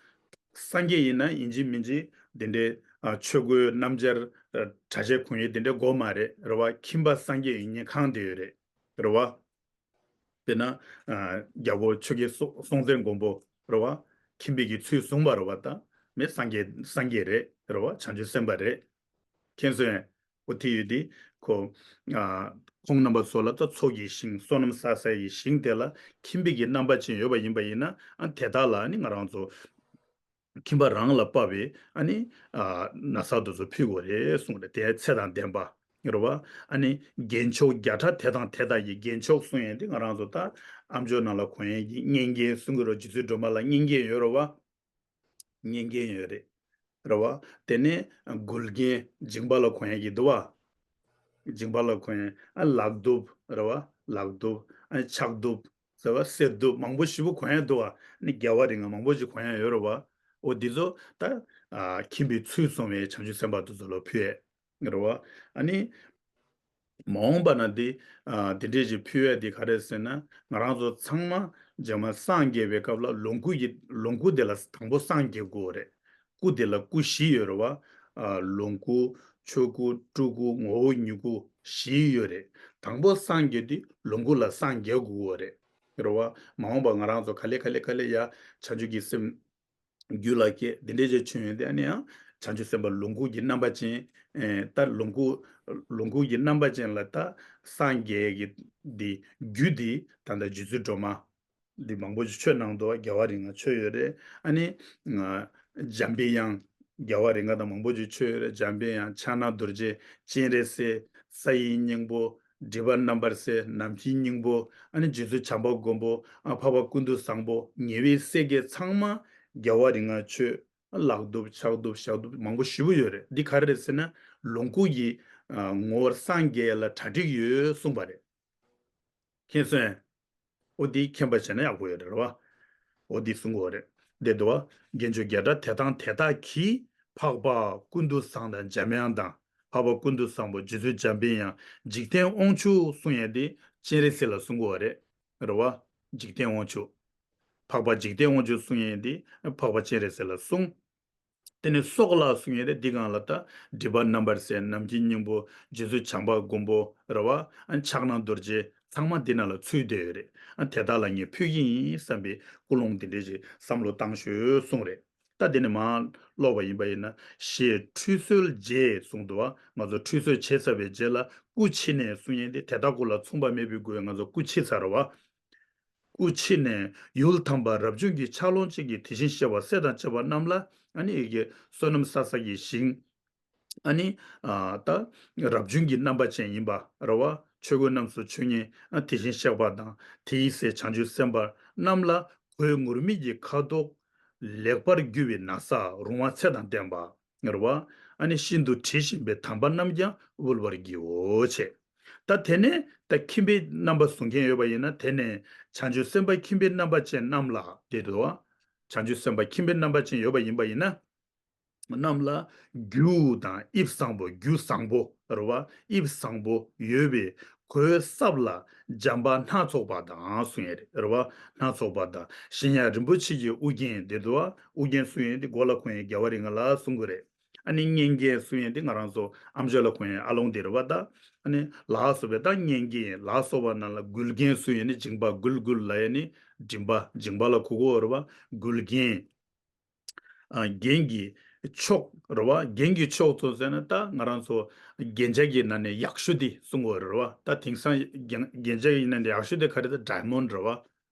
སངས་རྒྱས་ཡིན་ན་ཡིན་གཅིག་མིན་གཅིག་དེ་འདྲའི་ཨ་ཆོས་གོས་སྣམ་སྦྱར་ཨ་གྲྭ་ཆས་གོན་ཡས་དེ་འདྲའི་དགོས་མ་རེད། རེད་བ། ཁྱིམ་པ་སངས་རྒྱས་ཡིན་མཁན་གང་དེ་ཡོད་རེད། རེད་བ། དཔེར་ན། ཨ་རྒྱལ་པོ་ཆོས་རྒྱལ་སྲོང་སྲོང་བཙན་སྒམ་པོ་རེད་བ། ཁྱིམ་པའི་གི་ཚུལ་བཟུང་བ་རེད་བ། ད་མི་སངས་རྒྱས་སངས་རྒྱས་རེད། རེད་བ། བྱང་ཆུབ་སེམས་དཔའ་རེད། མཁྱེན་སོང་ངས། འོ་དེ་ཡོད་དེ། ཁོ། ཨ་ཁོང་རྣམ་པ་ཚོ་ལ་ད་ཚོགས་ཀྱི་ཞིང་བསོད་ནམས་བསགས་བསགས་ཀྱི་ཞིང་དེ་ལ་ཁྱིམ་པའི་གི་རྣམ་པ་ཅན་ཡོད་པ་ཡིན་པ་ཡིན་ན། ཨ་དེ་དག་ལ་ནི་ང་རང་ཚོ། ཁྱིམ་པ་རང་ལ་དཔག་པའི་ཨ་ནི་ཨ་ན་བཟའ་དེ་ཚོ་ཕུལ་དགོས་རེད་གསུངས་རེད། དེ་ཚད་དང་ལྡན་པ། རེད་བ། ཨ་ནི་རྒྱན་མཆོག་བརྒྱ་ཕྲག་དེ་དང་དེ་དག་གི། རྒྱན་མཆོག་གསུང་ཡས་དེ་ང་རང་ཚོ་ད་ཨ་མཆོག་ནང་ལ་གོན་ཡས་ཀྱི་སྙན་རྒྱན་གསུང་གི་རེད། རྗེ་བཙུན་སྒྲོལ་མ་ལ་སྙན་རྒྱན་ཡོད་རེད་བ། སྙན་རྒྱན་ཡོད་རེད། རེད་བ། དེ་ནས་མགུལ་རྒྱན། མཇིང་པ་ལ་གོན་ཡས་ཀྱི་འདུག་བ། མཇིང་པ་ལ་གོན་ཡས། ཨ་ལག་གདུབ། རེད་བ། ལག་གདུབ། ཨ་ཕྱག་གདུབ། ཟེར་བ། གསེར་གདུབ། མང་པོ་ཞེ་པོ་གོན་ཡས་འདུག་བ། ནི་རྒྱལ་བ་རིགས་ལྔ་མང་པོ་ཞིག་གོན་ཡས་ཡོད་རེད་བ། འོ་འདི་ཚོ་ད་ཨ་ཁྱིམ་པའི་ཚུལ་བཟུང་བའི་བྱང་ཆུབ་སེམས་དཔའ་དེ་ཚོ་ལ་ཕུལ་ཡས་རེད་བ། ཨ་ནི་མ་འོངས་པ་ན་འདི་ཨ་འདི་འདྲས་ཞིག་ཕུལ་ཡས་འདི་ག་རེད་ཟེར་ན། ང་རང་ཚོ་ཚང་མ་རྗེས་མ་སངས་རྒྱས་པའི་སྐབས་ལ་ལོངས་སྐུ་ཡི་ལོངས་སྐུ་དེ་ལ་དང་པོ་སངས་རྒྱས་དགོས་རེད། སྐུ་དེ་ལ་སྐུ་བཞི་ཡོད་རེད་བ། ཨ་ལོངས་སྐུ། ཆོས་སྐུ། སྤྲུལ་སྐུ། ངོ་བོ་ཉིད་སྐུ་བཞི་ཡོད་རེད། དང་པོ་སངས་རྒྱས་དུས་ལོངས་སྐུ་ལ་སངས་རྒྱས་དགོས་རེད། རེད་བ། མ་འོངས་པ་ང་རང་ཚོ་ག་ལེ་ག་ལེ་ག་ལེ་ཡ་བྱང་ཆུབ་ཀྱི་སེམས་རྒྱུད་ལ་སྐྱེས། འདི་འདྲའི་ཅིག་བྱུང་ཡོང་དུས་ཨ་ནི་ཡང་བྱང་ཆུབ་སེམས་དཔའ་ལོངས་སྐུ་གི་རྣམ་པ་ཅན། ཨེ་ད་ལོངས་སྐུ། ལོངས་སྐུ་གི་རྣམ་པ་ཅན་ལ་ད་སངས་རྒྱས་ཀྱི་འདི་རྒྱུད་འདི་ད་ལྟ་རྗེ་བཙུན་སྒྲོལ་མ། འདི་མང་པོ་ཅིག་མཆོད་གནང་འདུག་རྒྱལ་བ་རིགས་ལྔ་མཆོད་ཡོད་རེད། ཨ་ནི། ང་། འཇམ་པའི་དབྱངས། རྒྱལ་བ་རིགས་ལྔ་དང་མང་པོ་ཅིག་མཆོད་ཡོད་རེད། འཇམ་པའི་དབྱངས། ཕྱག་ན་རྡོ་རྗེ། སྤྱན་རས་གཟིགས། ས་ཡི་སྙིང་པོ། སྒྲིབ་པ་རྣམ་པར་སེལ། ནམ་མཁའི་སྙིང་པོ། ཨ་ནི་རྗེ་བཙུན་བྱམས་པ་མགོན་པོ། ཨ་འཕགས་པ་ཀུན་ཏུ་བཟང་པོ། ཉེ་བའི་སྲས་བརྒྱད་ཚང་མ་རྒྱལ་བ་རིགས་ལྔ་མཆོད། ལག་གདུབ། ཕྱག་གདུབ། ཞབས་གདུབ། མང་པོ་ཞེ་པོ་ཡོད་རེད། འདི་ག་རེ་རེད་ཟེར་ན། ལོངས་སྐུ་ཡི་ཨ་ངོ་བོར་སངས་རྒྱས་ལ་གྲ་སྒྲིག་ཡོད་གསུངས་པ་རེད། མཁྱེན་སོང་ངས། འོ་འདི་མཁྱེན་པ་བྱས་ན་ཡག་པོ་ཡོད་རེད་བ། འོ་འདི་གསུང་གི་ཡོད་རེད། འདི་འདུག་བ། རྒྱན་མཆོག་བརྒྱ་ཕྲག་དེ་དང་དེ་དག་གིས། འཕགས་པ་ཀུན་ཏུ་བཟང་དང་འཇམ་དབྱངས་དང་། འཕགས་པ་ཀུན་ཏུ་བཟང་པོ་རྗེ་བཙུན་འཇམ་པའི་དབྱངས། འཇིག་རྟེན་དབང་ཕྱུག་གསུང་ཡས་འདི་སྤྱན་རས་གཟིགས་ལ་གསུང་གི་ཡོད་རེད། རེད་བ། འཇིག་རྟེན་དབང་ཕྱུག་འཕགས་པ་འཇིག་རྟེན་དབང་ཕྱུག་གསུང་ཡས་འདི་འཕགས་པ་སྤྱན་རས་གཟིགས་ལ་གསུང་། དེ་ནས་སྲོག་ལ་གསུང་ཡས་དེ་འདི་སྒང་ལ་ད་སྒྲིབ་པ་རྣམ་པར་སེལ། ནམ་མཁའི་སྙིང་པོ། རྗེ་བཙུན་བྱམས་པ་མགོན་པོ་རེད་བ། ཨ་ཕྱག་ན་རྡོ་རྗེ། ཚང་མ་འདི་ནང་ལ་ཚུད་བསྡད་ཡོད་རེད། ཨ་དེ་དག་ལ་ངས་ཕུལ་གྱི་ཡིན་བསམ་པའི་ཀུན་སློང་འདི་འདྲས་ཞིག་བསམ་བློ་བཏང་ཤོག་གསུངས་རེད། ད་དེ་ནས་མར་ཀློག་པ་ཡིན་པ་ཡིན་ན། ཞེས་ཁྲུས་གསོལ་རྗེས་གསུངས་འདུག་བ། ང་ཚོ་ཁྲུས་གསོལ་བྱས་ཚར་བའི་རྗེས་ལ་སྐུ་ཕྱི་ནས་གསུང་ཡས་འདི་དེ་དག་ཀུན་ལ་མཚུངས་པ་མེད་པའི་སྒོས་ང་ཚོ་སྐུ་ཕྱི་ཚར་བ། སྐུ་ཕྱི་ནས་ཡུལ་དམ་པ་རབ་བྱུང་གི་ཕྱག་ལོང་ཅན་གྱི་དེ་བཞིན་གཤེགས་པ་སྲས་དང་བཅས་པ་རྣམས་ལ་ཨ་ནི་ཡི་གེ་བསོད་ནམས་བསགས་བསགས་ཀྱི་ཞིང་། ཨ་ནི་ཨ་ད་རབ་བྱུང་གི་རྣམ་པ་ཅན་ཡིན་པ་རེད་བ། ཆོས་གོས་རྣམས་སུ་མཆོད་མཁན་ཨ་དེ་བཞིན་གཤེགས་པ་དང་དེའི་སྲས་བྱང་ཆུབ་སེམས་དཔའ་རྣམས་ལ་གོས་ངུར་སྨྲིག་གི་ཁ་དོག་ལེགས་པར་བསྒྱུར་བའི་ན་བཟའ་རུང་བ་ཚད་དང་ལྡན་པ། རེད་བ། ཨ་ནི་ཤིན་ཏུ་དྲི་ཞིམ་པའི་དམ་པ་རྣམས་ཀྱང་དབུལ་བར་བགྱིའོ་ཞེས། ད་དེ་ནས་ད་ཁྱིམ་པའི་རྣམ་པ་བཟུང་མཁན་ཡོད་པ་ཡིན་ན། དེ་ནས་བྱང་ཆུབ་སེམས་དཔའ་ཁྱིམ་པའི་རྣམ་པ་ཅན་རྣམས་ལ་དེ་འདུག་བ། བྱང་ཆུབ་སེམས་དཔའ་ཁྱིམ་པའི་རྣམ་པ་ཅན་ཡོད་པ་ཡིན་པ་ཡིན་ན། རྣམས་ལ་རྒྱུ་དང་དབྱིབས་བཟང་པོ། རྒྱུ་བཟང་པོ་རེད་བ། དབྱིབས་བཟང་པོ་ཡོད་པའི་གོས་སྲབ་ལ་འཇམ་པ་སྣ་ཚོགས་པ་དང་གསུང་ཡས་རེད། རེད་བ། སྣ་ཚོགས་པ་དང་། གཞན་ཡང་རིན་པོ་ཆེ་གི་དབུ་རྒྱན་དེ་འདུག་བ། དབུ་རྒྱན་གསུང་ཡས་དེ་མགོ་ལ་གོན་ཡས་རྒྱལ་བ་རིགས་ལྔ་ལ་གསུང་གི་རེད། ཨ་ནི་སྙན་རྒྱན་གསུང་ཡས་དེ་ང་རང་ཚོ་ཨམ་ཅོག་ལ་གོན་ཡས་ཨ་ལོང་དེ་རེད་བ། ད་ཨ་ནི་ལ་སོགས་པའི་ད་སྙན་རྒྱན་ལ་སོགས་པ་རྣམས་ལ། མགུལ་རྒྱན་གསུང་ཡས་ནི་མཇིང་པ། མགུལ་མགུལ་ལབ་ཡས་ནི་མགྲིན་པ། མཇིང་པ་ལ་གོ་གོ་རེད་བ། མགུལ་རྒྱན། ཨ་རྒྱན་གྱི་མཆོག་རེད་བ། རྒྱན་གྱི་མཆོག་ཏུ་ཟེར་ན་ད་ང་རང་ཚོ་རྒྱན་ཆ་གི་ནང་ནས་ཡག་ཤོས་དེ་གསུང་གི་ཡོད་རེད་བ། ད་དེང་སང་རྒྱན་རྒྱན་ཆ་གི་ནང་ནས་ཡག་ཤོས་དེ་ག་རེ་ད་ཌའི་མོན་ཌི་རེད་བ།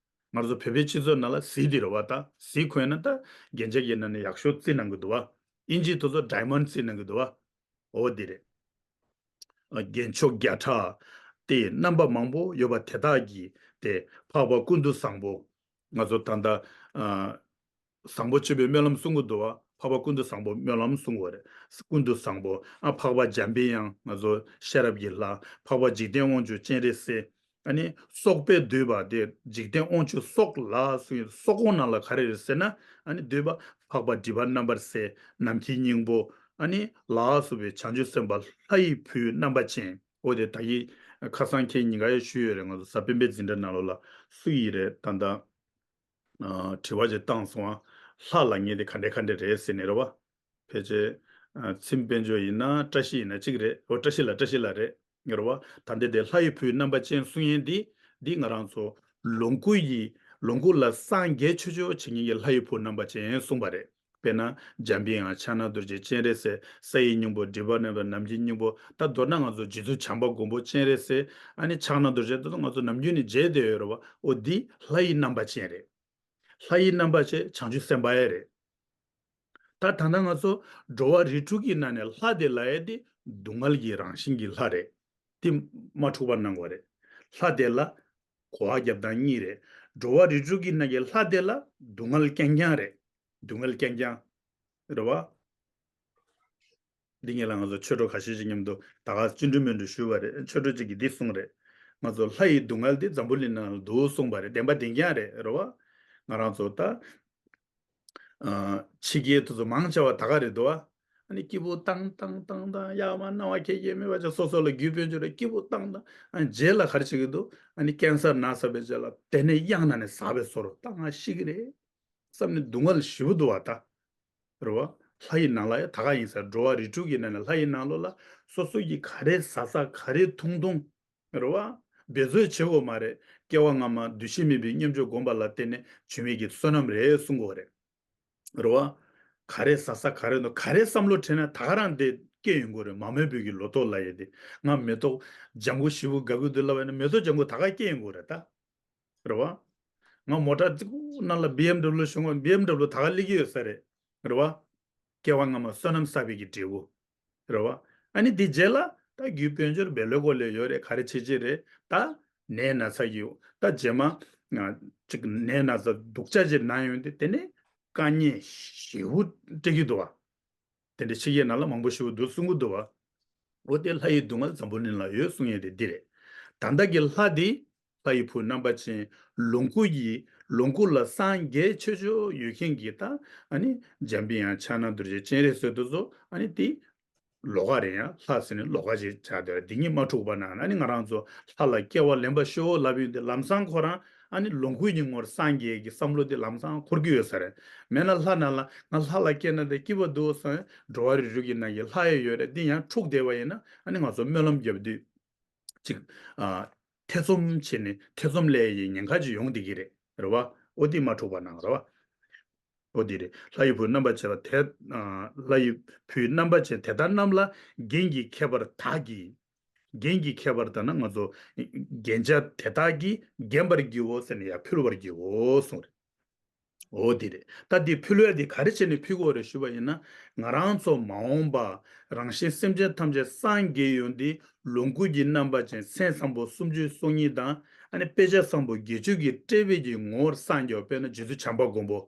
ང་རང་ཚོ་བོད་པའི་སྤྱི་ཚོགས་ནང་ལ་གཟི་དེ་རེད་བ། ད་གཟི་གོན་ན་ད་རྒྱན་ཆ་གི་ནང་ནས་ཡག་ཤོས་བརྩི་གནང་གི་འདུག་བ། ཨིན་ཇི་དེ་ཚོ་ཌའི་མོན་ཌི་བརྩི་གནང་གི་འདུག་བ། འོ་དེ་རེད། རྒྱན་མཆོག་བརྒྱ་ཕྲག་དེ་རྣམ་པ་མང་པོ་ཡོད་པ་དེ་དག་གིས་དེ་འཕགས་པ་ཀུན་ཏུ་བཟང་པོ། ང་ཚོ་ད་ལྟ་ཨ་བཟང་པོ་སྤྱོད་པའི་སྨོན་ལམ་གསུང་གི་འདུག་བ། འཕགས་པ་ཀུན་ཏུ་བཟང་པོ་སྨོན་ལམ་གསུང་གི་ཡོད་རེད། ཀུན་ཏུ་བཟང་པོ། ཨ་འཕགས་པ་འཇམ་པའི་དབྱངས། ང་ཚོ་ཤེས་རབ་ཀྱི་ལྷ། འཕགས་པ་འཇིག་རྟེན་དབང་ཕྱུག་སྤྱན་རས་གཟིགས། ཨ་ནི་སྲོག་པོས་བསྡུས་པ་དེ་འཇིག་རྟེན་དབང་ཕྱུག་སྲོག་ལ་སོགས་སྲོག་ཁོངས་ནང་ལ་ག་རེ་རེད་ཟེར་ན། ཨ་ནི་བསྡུས་པ་འཕགས་པ་སྒྲིབ་པ་རྣམ་པར་སེལ། ནམ་མཁའི་སྙིང་པོ། ཨ་ནི་ལ་སོགས་པའི་བྱང་ཆུབ་སེམས་དཔའ་ལྷ་ཡི་བུ་རྣམ་པ་ཅན། འོ་དེ་ད་གི་ཁ་སང་ཁྱེད་ཉིན་ག་ཡ་ཞུས་ཡོད་རེད། ང་ཚོ་གཟའ་སྤེན་པའི་འཛིན་གྲྭ་ནང་ལོགས་ལ་སུ་ཡིན་རེད་ད་ལྟ། ཨ་དྲི་བ་ཅིག་བཏང་སོང་ཨ། ལྷ་ལབ་མཁན་དེ་ག་འདྲ་ག་འདྲ་རེད་ཟེར་ནས་རེད་བ། ཕལ་ཆེར་ཨ་ཚེམ་དཔལ་འབྱོར་ཡིན་ན། བཀྲ་ཤིས་ཡིན་ན་གཅིག་རེད། འོ་བཀྲ་ཤིས་ལགས། བཀྲ་ཤིས་ལགས་རེད། ངེས་རེད་བ། ད་ལྟ་དེ་ལྷ་ཡི་བུའི་རྣམ་པ་ཅན་གསུང་ཡན་འདི། འདི་ང་རང་ཚོ་ལོངས་སྐུ་ཡི་ལོངས་སྐུ་ལ་སངས་རྒྱས་ཆོས་སྤྱོད་བྱེད་མཁན་གྱི་ལྷ་ཡི་བུ་རྣམ་པ་ཅན་གསུངས་པ་རེད། དཔེར་ན་འཇམ་པའི་དབྱངས། ཕྱག་ན་རྡོ་རྗེ། སྤྱན་རས་གཟིགས། ས་ཡི་སྙིང་པོ། སྒྲིབ་པ་རྣམ་པར། ནམ་མཁའི་སྙིང་པོ། ད་མདོར་ན་ང་ཚོ་རྗེ་བཙུན་བྱམས་པ་མགོན་པོ། སྤྱན་རས་གཟིགས། ཨ་ནི་ཕྱག་ན་རྡོ་རྗེ། ད་ང་ཚོ་ནམ་རྒྱུན་ནས་མཇལ་བསྡད་ཡོད་རེད་བ། འོ་འདི་ལྷ་ཡི་རྣམ་པ་ཅན་རེད། ལྷ་ཡི་རྣམ་པ་ཅན་བྱང་ཆུབ་སེམས་དཔའ་ཡ་རེད། ད་ད་ལྟ་ང་ཚོ་འགྲོ་བ་རིགས་དྲུག་གི་ནང་ནས་ལྷ་དེ་ལབ་ཡ་དེ་སྡུག་བསྔལ་གྱི་རང་བཞིན་གྱི་ལྷ་རེད། དེ་མ་འཁྲུག་པ་གནང་དགོས་རེད། ལྷ་དེ་ལ་གོ་བ་རྒྱབ་སྟངས་གཉིས་རེད། འགྲོ་བ་རིགས་དྲུག་གི་ནང་གི་ལྷ་དེ་ལ་སྡུག་བསྔལ་རྐྱང་རྐྱང་རེད། སྡུག་བསྔལ་རྐྱང་རྐྱང་རེད་བ། འདི་ངེད་ལ་ང་ཚོ་ཆོས་གྲོགས་ཁ་ཤས་ཤིག་མཉམ་དུ་ད་ག་བཅུ་འགྲིལ་མོན་འགྲིལ་ཞུས་པ་རེད། ཆོས་གྲོགས་གཅིག་གིས་འདི་གསུངས་རེད། ང་ཚོ་ལྷ་ཡི་སྡུག་བསྔལ་འདི་འཛམ་བུ་གླིང་ནང་ལ་འདུག་གསུངས་པ་རེད། བདེན་པ་བདེན་རྐྱང་རེད། རེད་བ། ང་རང་ཚོ་ད་ཨ་ཕྱི་རྒྱལ་དེ་ཚོ་མང་ཆེ་བ་ད་ག་རེད་འདུག་བ། ཨ་ནི་སྐྱིད་པོ་བཏང་བཏང་བཏང་བཏང་ཡར་མར་སྣང་བ་ཁྱེད་ཀྱིས་མེད་པ་ཅིག་སོ་སོ་ལ་རྒྱུས་སྤུན་ཆུང་རེད། སྐྱིད་པོ་བཏང་བཏང་། ཨ་ནི་རྗེས་ལ་ག་རེ་བྱེད་ཀྱི་འདུག་ཨ་ནི་ཀན་སར་ན་ཚར་བའི་རྗེས་ལ་དེ་ནས་གཡང་ན་ནས་ཟགས་པའི་བཟོ་འདྲ། ད་ང་ཤི་གི་རེད་བསམ་ནས་སྡུག་བསྔལ་ཞེ་པོ་འདུག་བ་ད། རེད་བ། ལྷ་ཡི་ནང་ལ་ཡང་ད་ག་ཡིན་ས། འགྲོ་བ་རིགས་དྲུག་གི་ནང་ནས་ལྷ་ཡི་ནང་ལོགས་ལ་སོ་སོ་ཡིས་ག་རེ་ཟ་ཟ་ག་རེ་འཐུང་འཐུང་། རེད་བ། འབད་རྩོལ་བྱེད་དགོས་མ་རེད། སྐྱེ་བ་སྔ་མ་འདུ་ཤེས་མེད་པའི་སྙོམས་འཇུག་སྒོམ་པ་ལ་བརྟེན་ནས་བྱུང་བའི་གི་བསོད་ནམས་རེད་གསུང་དགོས་རེད། རེད་བ། ག་རེ་ཟ་ས་ག་རེ་འདུག་ག་རེ་བསམ་བློ་དྲན་ན་ད་ག་རང་དེ་སྐྱེ་ཡོང་གི་རེད། མ་རྨོས་པའི་གི་ལོ་ཏོག་ལབ་ཡས་དེ། ང་མེ་ཏོག་ལྗང་གུ་ཞེ་པོ་དགའ་གི་འདུག་ལབ་ཡས་ན་མེ་ཏོག་ལྗང་གུ་ད་ག་སྐྱེ་ཡོང་གི་རེད་ད། རེད་བ། ང་མོ་ཊ་རྫིག་པོ་ནང་ལ་བི་ཨེམ་དབྱི་ཌབ་ལིའུ་ཞོན་གོ། བི་ཨེམ་དབྱི་ཌབ་ལིའུ་ད་ག་སླེབས་ཀྱི་ཡོད་ས་རེད། རེད་བ། སྐྱེ་བ་སྔ་མ་བསོད་ནམས་བསགས་པའི་གི་འབྲས་བུ། རེད་བ། ཨ་ནི་དེ་རྗེས་ལ་ད་རྒྱུ་དཔལ་འབྱོར་བེ་ལོ་གོ་ལེ་ཡོད་རེད། ག་རེ་བྱེད་ཅེས་རེད། ད་ནད་ན་ཚ་ཡོད། ད་རྗེས་མ་ང་ཅིག་ནད་ན་ཚ་སྡུག་ཅག་ཅིག་ན་ཡོང་དུས་དེ་ནས་དཀའ་ངལ་ཞེ་པོ་འཕྲད་ཀྱི་འདུག་བ། དེ་འདྲའི་ཕྱི་རྒྱལ་ནང་ལ་མང་པོ་ཞེ་པོ་འདུག་གསུང་གི་འདུག་བ། འོ་དེ་ལྷ་ཡི་སྡུག་བསྔལ་འཛམ་བུ་གླིང་ལ་ཡོད་གསུང་ཡས་དེ་འདི་རེད། ད་ལྟ་གི་ལྷ་དེ་ལྷ་ཡི་བུ་རྣམ་པ་ཅན། ལོངས་སྐུ་ཡི་ལོངས་སྐུ་ལ་སངས་རྒྱས་ཆོས་སྤྱོད་ཡོད་མཁན་གྱི་ད་ཨ་ནི་འཇམ་པའི་དབྱངས། ཕྱག་ན་རྡོ་རྗེ། སྤྱན་རས་གཟིགས་དེ་ཚོ་ཨ་ནི་དེ་ལོགས་ཀ་རེད། ཡང་ལྷ་ཟེར་ནས་ལོགས་ཀ་ཞིག་ཆགས་བསྡད་རེད། དེ་གཉིས་མ་འཁྲུག་པ་ན་ཨ་ནི་ང་རང་ཚོ་ལྷ་ལ་སྐྱེ་བ་ལེན་པ་ཤོག་ལབ་ཡོང་དུས་ལམ་སང་ཁོ་རང་ཨ་ནི་ལོངས་སྐུ་ཡི་ངོར་སངས་རྒྱས་ཀྱི་བསམ་བློ་དེ་ལམ་སང་འཁོར་གྱི་ཡོད་ས་རེད། མེད་ན་ལྷ་ནང་ལ་ང་ལྷ་ལ་སྐྱེས་ན་དེ་སྐྱིད་པོ་འདུག་བསམ། འགྲོ་བ་རིགས་དྲུག་གི་ནང་གི་ལྷ་ཡང་ཡོད་རེད། འདི་ཡང་འཁྲུག་བསྡད་པ་ཡིན་ན་ཨ་ནི་ང་ཚོ་སྨོན་ལམ་བརྒྱབ་དུས་ཅིག་ཨ་ཐེ་ཚོམ་བྱས་ནས་ཐེ་ཚོམ་སླེབས་ཡའི་ཉེན་ཁ་ཅིག་ཡོང་བསྡད་ཀྱི་རེད། རེད་བ། འོ་འདི་མ་འཁྲུག་པ་གནང་རོགས། འོ་འདི་རེད། ལྷ་ཡི་བུ་རྣམ་པ་ཅན་དེ། ལྷ་ཡི་བུའི་རྣམ་པ་ཅན་དེ་དག་རྣམས་ལ་རྒྱན་གྱི་ཁྱད་པར་དག་གིས། རྒྱན་གྱི་ཁྱད་པར་དག་ན་ང་ཚོ་རྒྱན་ཆ་དེ་དག་གིས་བརྒྱན་པར་བགྱིའོ་ཟེར་ནས་ཡར་ཕུལ་བར་བགྱིའོ་གསུངས་རེད། འོ་འདི་རེད། ད་འདི་ཕུལ་བ་འདི་ག་རེ་བྱས་ནས་ཕུལ་དགོས་རེད་ཞུས་པ་ཡིན་ན། ང་རང་ཚོ་མ་འོངས་པ་རང་གཞན་སེམས་ཅན་ཐམས་ཅད་སངས་རྒྱས་ཡོང་དུས་ལོངས་སྐུ་གི་རྣམ་པ་ཅན་མཚན་བཟང་པོ་སུམ་ཅུ་སོ་གཉིས་དང་། ཨ་ནི་དཔེ་བྱད་བཟང་པོ་བརྒྱད་ཅུ་གི་སྤྲས་པའི་གི་ངོ་བོར་སངས་རྒྱས་པ། དཔེར་ན་རྗེ་བཙུན་བྱམས་པ་མགོན་པོ།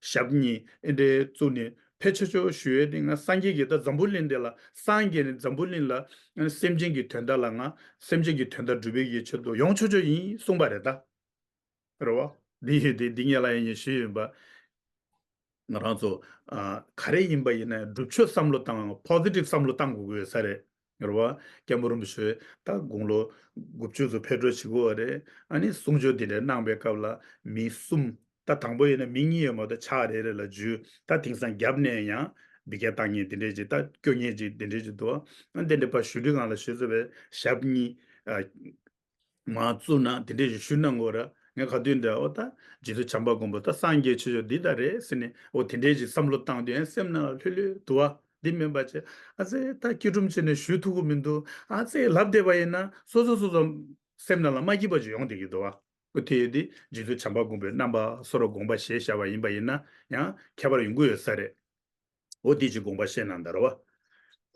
ཞབས་གཉིས་ཨེ་འདྲའི་བཙུགས་ནས་ཕལ་ཆེར་ཆེར་ཞུ་ཡས་དེ་ང་སངས་རྒྱས་ཀྱིས་ད་འཛམ་བུ་གླིང་འདི་ལ་སངས་རྒྱས་ནས་འཛམ་བུ་གླིང་ལ་སེམས་ཅན་གྱི་དོན་དག་ལ་ང་སེམས་ཅན་གྱི་དོན་དག་སྒྲུབ་པའི་གི་ཆེད་དུ་ཡོང་ཆོག་ཆོག་ཡིན་གསུངས་པ་རེད་ད། རེད་བ། འདི་ཡོད་དེ་འདི་ངས་ལ་ཡིན་ཞུས་ཡིན་པ། ང་རང་ཚོ་ཨ་ག་རེ་ཡིན་པ་ཡིན་ན་སྒྲུབ་ཕྱོགས་བསམ་བློ་བཏང་། པོ་ཟི་ཊིབ་བསམ་བློ་བཏང་དགོས་ཀྱི་ཡོད་ས་རེད། རེད་བ། སྐྱབས་མགོན་རིན་པོ་ཆེ་ད་དགུང་ལོ་དགུ་བཅུ་ཙམ་ཕེབས་འགྲོ་བྱེད་ཀྱི་ཡོད་རེད། ཨ་ནི་གསུང་ཆོས་འདི་འདྲ་གནང་པའི་སྐབས་ལ་མི་གསུམ། ད་དང་པོ་ཡིན་ན་མི་གཉིས་ཡོད་མ་གཏོགས་ཕྱག་རེ་རེ་ལ་འཇུས། ད་དེང་སང་རྒྱབ་ནས་ཡང་འབུད་རྒྱག་བཏང་མཁན་དེ་འདྲས་ཅིག་ད་སྐྱོ་མཁན་ཅིག་དེ་འདྲས་ཅིག་འདུག་ཨ་དེ་འདྲས་ཕར་ཞུ་དུས་སྒང་ལ་ཞུས་ཚོད་པའི་ཞབས་གཉིས་ཨ་མར་བཙུགས་ན་དེ་འདྲས་ཅིག་ཞུ་གནང་དགོས་ར། ངས་ག་དུས་འདྲ་འོ་ད་རྗེ་བཙུན་བྱམས་པ་མགོན་པོ་ད་སངས་རྒྱས་ཆོས་ཕྱོགས་འདི་ད་རེད་ཟེར་ནས་འོ་དེ་འདྲས་ཅིག་བསམ་བློ་བཏང་དུས་ཡང་སེམས་ནང་ལ་ལྷོད་ལྷོད་འདུག་ཨ། འདི་མིན་པ་བྱས་ཨ་ཙེ་ད་སྐྱིད་ཀྲུམ་བྱས་ནས་ཞུ་ཐུབ་ཀྱི་མི་འདུག་ཨ་ཙེ་ལབ་བསྡད་པ་ཡིན་ན་སོ་སོ་སོ་སོ་སེམས་ནང་ལ་མ་སྐྱིད་པ་ཅིག་ཡོང་བསྡད་ཀྱི་འདུག་ཨ། ཨོ་དེ་ཡོད་དེ་རྗེ་བཙུན་བྱམས་པ་མགོན་པོའི་རྣམ་པ་སོ་སོར་དགོངས་པ་བཞེས་བཞག་པ་ཡིན་པ་ཡིན་ན་ཡང་ཁྱད་པར་ཡོང་གི་ཡོད་ས་རེད། ཨོ་དེ་ཅིག་དགོངས་པ་བཞེས་གནང་དང་རོ།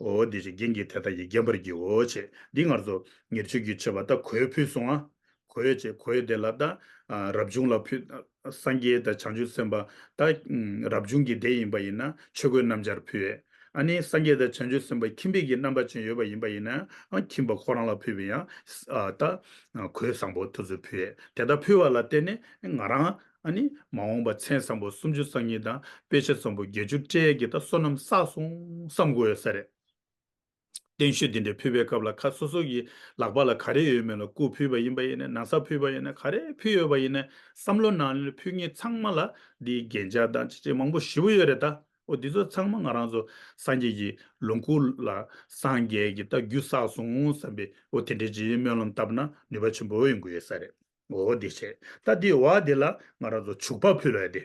འོ་དེ་བཞིན་རྒན་གྱིས་དེ་དག་གི་རྒན་པར་བགྱིའོ་བྱས། འདི་ང་ཚོ་ཉེར་སྤྱོད་ཀྱི་མཆོད་པ་ད་གོས་ཕུལ་སོང་ང་། གོས་བྱས་གོས་དེ་ལ་ད་ཨ་རབ་བྱུང་ལ་ཕུལ། སངས་རྒྱས་དང་བྱང་ཆུབ་སེམས་དཔའ་ད་ཨ་རབ་བྱུང་གི་སྡེ་ཡིན་པ་ཡིན་ན་ཆོས་གོས་སྣམ་སྦྱར་ཕུལ་བས། ཨ་ནི་སངས་རྒྱས་དང་བྱང་ཆུབ་སེམས་དཔའ་ཁྱིམ་པའི་གི་རྣམ་པ་ཅན་ཡོད་པ་ཡིན་པ་ཡིན་ན་ཨ་ཁྱིམ་པ་ཁོ་རང་ལ་ཕུལ་བའི་ཡང་ཨ་ད་ཨ་གོས་བཟང་པོ་དེ་ཚོ་ཕུལ་བས། དེ་ལྟར་ཕུལ་བ་ལ་བརྟེན་ནས་ང་རང་ཨ་ནི་མ་འོངས་པ་མཚན་བཟང་པོ་སུམ་ཅུ་རྩ་གཉིས་དང་དཔེ་བྱད་བཟང་པོ་བརྒྱད་ཅུ་སྤྲད་ཀྱི་ད་བསོད་ནམས་བསགས་སོང་བསམ་དགོས་ཡོད་ས་རེད། བརྟན་བཞུགས་འདི་འདྲ་ཕུལ་བའི་སྐབས་ལ་ཁ་སོ་སོ་གི་ལག་པ་ལ་ག་རེ་ཡོད་མེད་ལ་སྐུ་ཕུལ་བ་ཡིན་པ་ཡིན་ན་ན་བཟའ་ཕུལ་བ་ཡིན་ན་ག་རེ་ཕུལ་ཡོད་པ་ཡིན་ན་བསམ་བློ་ནང་ལ་ཕུལ་མཁན་ཚང་མ་ལ་འདིའི་རྒྱན་ཆ་དང་ཅི་ཅི་མང་པོ་ཞེ་པོ་ཡོད་རེད་ད། འོ་འདི་ཚོ་ཚང་མ་ང་རང་ཚོ་སངས་རྒྱས་ཀྱི་ལོངས་སྐུ་ལ་སངས་རྒྱས་ཀྱི་ད་རྒྱུ་བསགས་སོང་བསམ་པའི་འོ་དེ་འདྲའི་ཅིག་སྨོན་ལམ་བཏབ་ན་ནུས་པ་ཆེན་པོ་ཡོང་གི་ཡོད་ས་རེད། འོ་འདི་བྱས་ད་འདི་བ་འདི་ལ་ང་རང་ཚོ་བྱུག་པ་ཕུལ་བ་ཡ་དེ།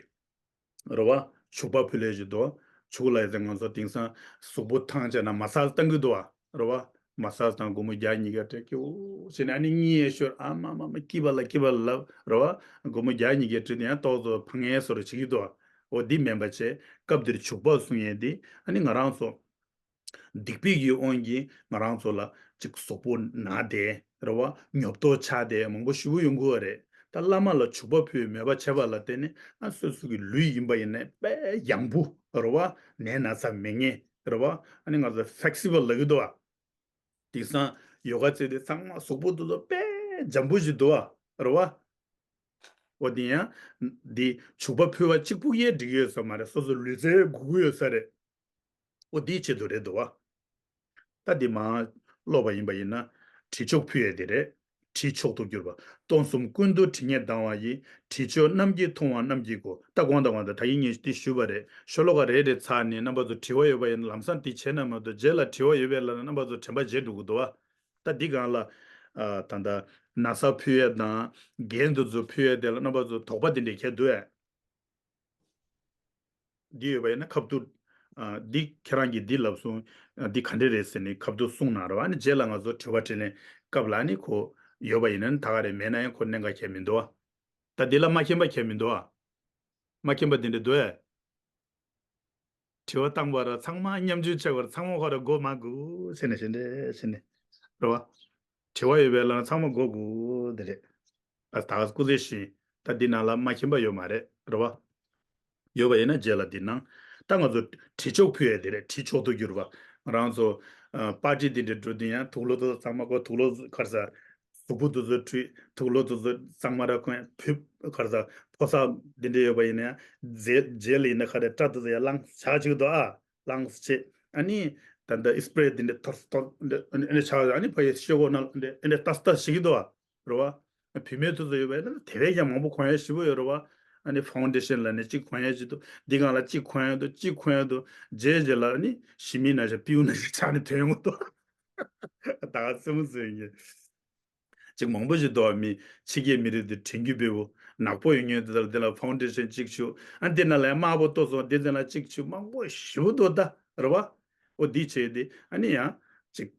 རེད་བ། བྱུག་པ་ཕུལ་ལེ་ཞིག་འདུག་བྱུག་ལ་ཡི་ཟེར་ང་ཚོ་དེང་སང་གཟུགས་པོ་ཐང་བྱས་ན་མ་སཱ་ཇི་བཏང་གི་འདུག་བ། རེད་བ། མ་སཱ་ཇི་བཏང་སྒོར་མོ་བརྒྱ་ཉིས་བརྒྱ་སྤྲད་ཀྱི་འོ་བྱས་ནས་ཨ་ནི་གཉིད་ཡས་ཤོར་ཨ་མ་མ་མ་སྐྱིད་པ་ལ་སྐྱིད་པ་ལ་ལབ་རེད་བ། སྒོར་མོ་བརྒྱ་ཉིས་བརྒྱ་སྤྲད་དེ་ཡང་ཏོག་ཙམ་ཕངས་ངན་བཟོ་འདྲ་བྱེད་ཀྱི་འདུག་བ། འོ་འདི་མིན་པ་བྱས་སྐབས་འདིར་བྱུག་པ་གསུང་ཡས་འདི་ཨ་ནི་ང་རང་ཚོ། སྡིག་པའི་གི་དབང་གིས་ང་རང་ཚོ་ལ་ཅིག་གཟུགས་པོ་ན་བསྡད་རེད་བ། ཉོབ་ཏོ་ཆགས་བསྡད་མང་པོ་ཞེ་པོ་ཡོང་གི་ཡོད་རེད། ད་བླ་མ་ལ་བྱུག་པ་ཕུལ་མོས་པ་བྱས་པ་ལ་བརྟེན་ནས་ཨ་སོ་སོ་གི་ལུས་ཡིན་པ་ཡིན་ནའི་དཔེ་ཡང་པོ་རེད་བ། ནད་ན་ཚ་མེད་མཁན་རེད་བ། ཨ་ནི་ང་ཚོ་ཕེག་སི་བལ་ལབ་ཀྱི་འདུག་བ། དེང་སང་ཡོ་ག་བྱས་ཏེ་ཚང་མ་གཟུགས་པོ་དེ་ཚོ་དཔེ་འཇམ་པོ་ཞིག་འདུག་བ་རེད་བ། འོ་དེ་ཡང་འདི་བྱུག་པ་ཕུལ་བ་གཅིག་པུ་ཡས་འགྲིག་གི་ཡོད་ས་མ་རེད། སོ་སོ་ལུས་རྩལ་དགོས་ཀྱི་ཡོད་ས་རེད། འོ་དེའི་ཆེད་དུ་རེད་འདུག་བ། ད་འདི་མ་ཀློག་པ་ཡིན་པ་ཡིན་ན་དྲི་མཆོག་ཕུལ་ཡས་དེ་རེད། དྲི་མཆོག་ཏུ་གྱུར་པ། སྟོང་གསུམ་ཀུན་ཏུ་དྲི་ངད་ལྡང་བ་ཡི། དྲི་མཆོག་རྣམས་ཀྱིས་འཐུང་བ་རྣམས་ཀྱི་མགོ། ད་དགོངས་དག་དགོངས་དག་ད་གིན་ངས་འདི་ཞུས་པ་རེད། ཤོ་ལོ་ཀ་རེ་རེ་ཚར་ནས་རྣམ་པ་ཚོ་དྲི་བ་ཡོད་པ་ཡིན་ན་ལམ་སང་འདི་བྱས་ན་མ་གཏོགས་རྗེས་ལ་དྲི་བ་ཡོད་པའི་ལ་ན་རྣམ་པ་ཚོ་དྲན་པ་བརྗེད་འགྲོ་གི་འདུག་བ། ད་འདི་སྒང་ལ་ཨ་ད་ལྟ་ན་བཟའ་ཕུལ་ཡས་དང་རྒྱན་དེ་ཚོ་ཕུལ་ཡས་དེ་ལ་རྣམ་པ་ཚོ་དོགས་པ་འདི་འདྲས་གས་འདུག་ཨ། འདི་ཡོད་པ་ཡིན་ན་ཁ་བསྡུར། ཨ་འདི་ཁྱེད་རང་གིས་འདི་ལབ་སོང་། ཨ་འདི་ག་འདྲས་རེད་ཟེར་ནས་ཁ་བསྡུར་གསུངས་གནང་རོགས། ཨ་ནི་རྗེས་ལ་ང་ཚོ་དྲི་བ་དྲིས་ལན་སྐབས་ལ་ཨ་ནི་ཁོ་ཡོད་པ་ཡིན་ན་ནི་ད་ག་རེད། མེད་ན་ཡང་ཁོ་གནད་འགག་ཁྱད་མི་འདུག་ཨ། ད་འདི་ལ་མ་མཁྱེན་པ་ཁྱད་མི་འདུག་ཨ། མ་མཁྱེན་པ་འདི་འདྲས་འདུག་ཨེ། དྲི་བ་བཏང་བ་ར་ཚང་མ་མཉམ་སྤྱོད་བྱས་པར་ཚང་མ་ཁོ་ར་མགོ་མ་སྒུར་ཟེར་ནས་བྱས་ནས་བྱས་ནས་རེད་བ། དྲི་བ་ཡོད་པའི་ལ་ཚང་མ་མགོ་སྒུར་དེ་རེད། ཨ་ད་སྐུ་ཚེ་ཞིང་ད་འདི་ནང་ལ་མ་མཁྱེན་པ་ཡོད་མ་རེད་རེད་བ། ཡོད་པ་ཡིན་ན་རྗེས་ལ་འདི་ནང་ད་ང་ཚོ་དྲི་མཆོག་ཕུལ་ཡས་དེ་རེད། དྲི་མཆོག་ཏུ་གྱུར་པ། ང་རང་ཚོ་ཨ་པར་ཊི་འདི་འདྲ་འགྲོ་དུས་ཡང་དུག་ལོག་དེ་ཚང་མ་ཁོ་དུག་ལོག་ག་རེ་ཟ། གཟུགས་པོ་དེ་ཚོ་བཀྲུས། དུག་ལོག་དེ་ཚོ་གཙང་མ་ར་ཁོན་ཕུབ་ག་རེ་ཟ། ཕོ་གསར་འདི་འདྲ་ཡོད་པ་ཡིན་ན་ཡང་རྗེས་རྗེས་ལ་ཡིན་ན་ག་རེ་སྐྲ་དེ་ཚོ་ཡང་བླངས་བྱ་གཅིག་འདུག་ཨ། བླངས་བྱས་ཨ་ནི་ད་ལྟ་ཨི་སི་པ་རེ་འདི་འདྲ་ཐོར་ཐོར་འདི་འདྲ་ཨ་ནི་ཆགས་ཨ་ནི་ཕ་གི་ཤོག་གོ་ན་འདི་འདྲ་ལྟ་ལྟ་ཞིག་གི་འདུག་ཨ། རེད་བ། བུད་མེད་དེ་ཚོ་ཡོད་པ་ཡིན་ན་དེ་བས་ཀྱང་མང་པོ་གོན་ཡ་ཞེ་པོ་ཡོད་རེད་བ། ཨ་ནི་ཕའུན་ཌེ་ཤན་ལ་ནི་གཅིག་གོན་ཡ་ཞིག་འདུག་འདི་སྒང་ལ་གཅིག་གོན་ཡ་འདུག་གཅིག་གོན་ཡ་འདུག་རྗེས་རྗེས་ལ་ཨ་ནི་ཞི་མི་ན་ཞིག་སྤྲེའུ་ན་ཞིག་ཆགས་ནས་ཐོན་ཡོང་གི་འདུག་ད་ག་སེམས་མ་ཟོས་ཡིན་གྱི། ཅིག་མང་པོ་ཞིག་འདུག་བ། མི་ཕྱི་རྒྱལ་མི་རིགས་དེ་དྲན་རྒྱུ་བེའུ་ནག་པོ་ཡོད་མཁན་དེ་ལ་དེ་ལ་ཕའུན་ཌེ་ཤན་གཅིག་བྱུག་ཨ་དེ་ན་ལ་ཡང་དམར་པོ་ཏོག་ཙམ་དེ་ཚོ་ལ་གཅིག་བྱུག་མང་པོ་ཞེ་པོ་འདུག་ད་རེད་བ། ཨོ་འདི་བྱས་ཏེ་ཨ་ནི་ཡང་ཅིག་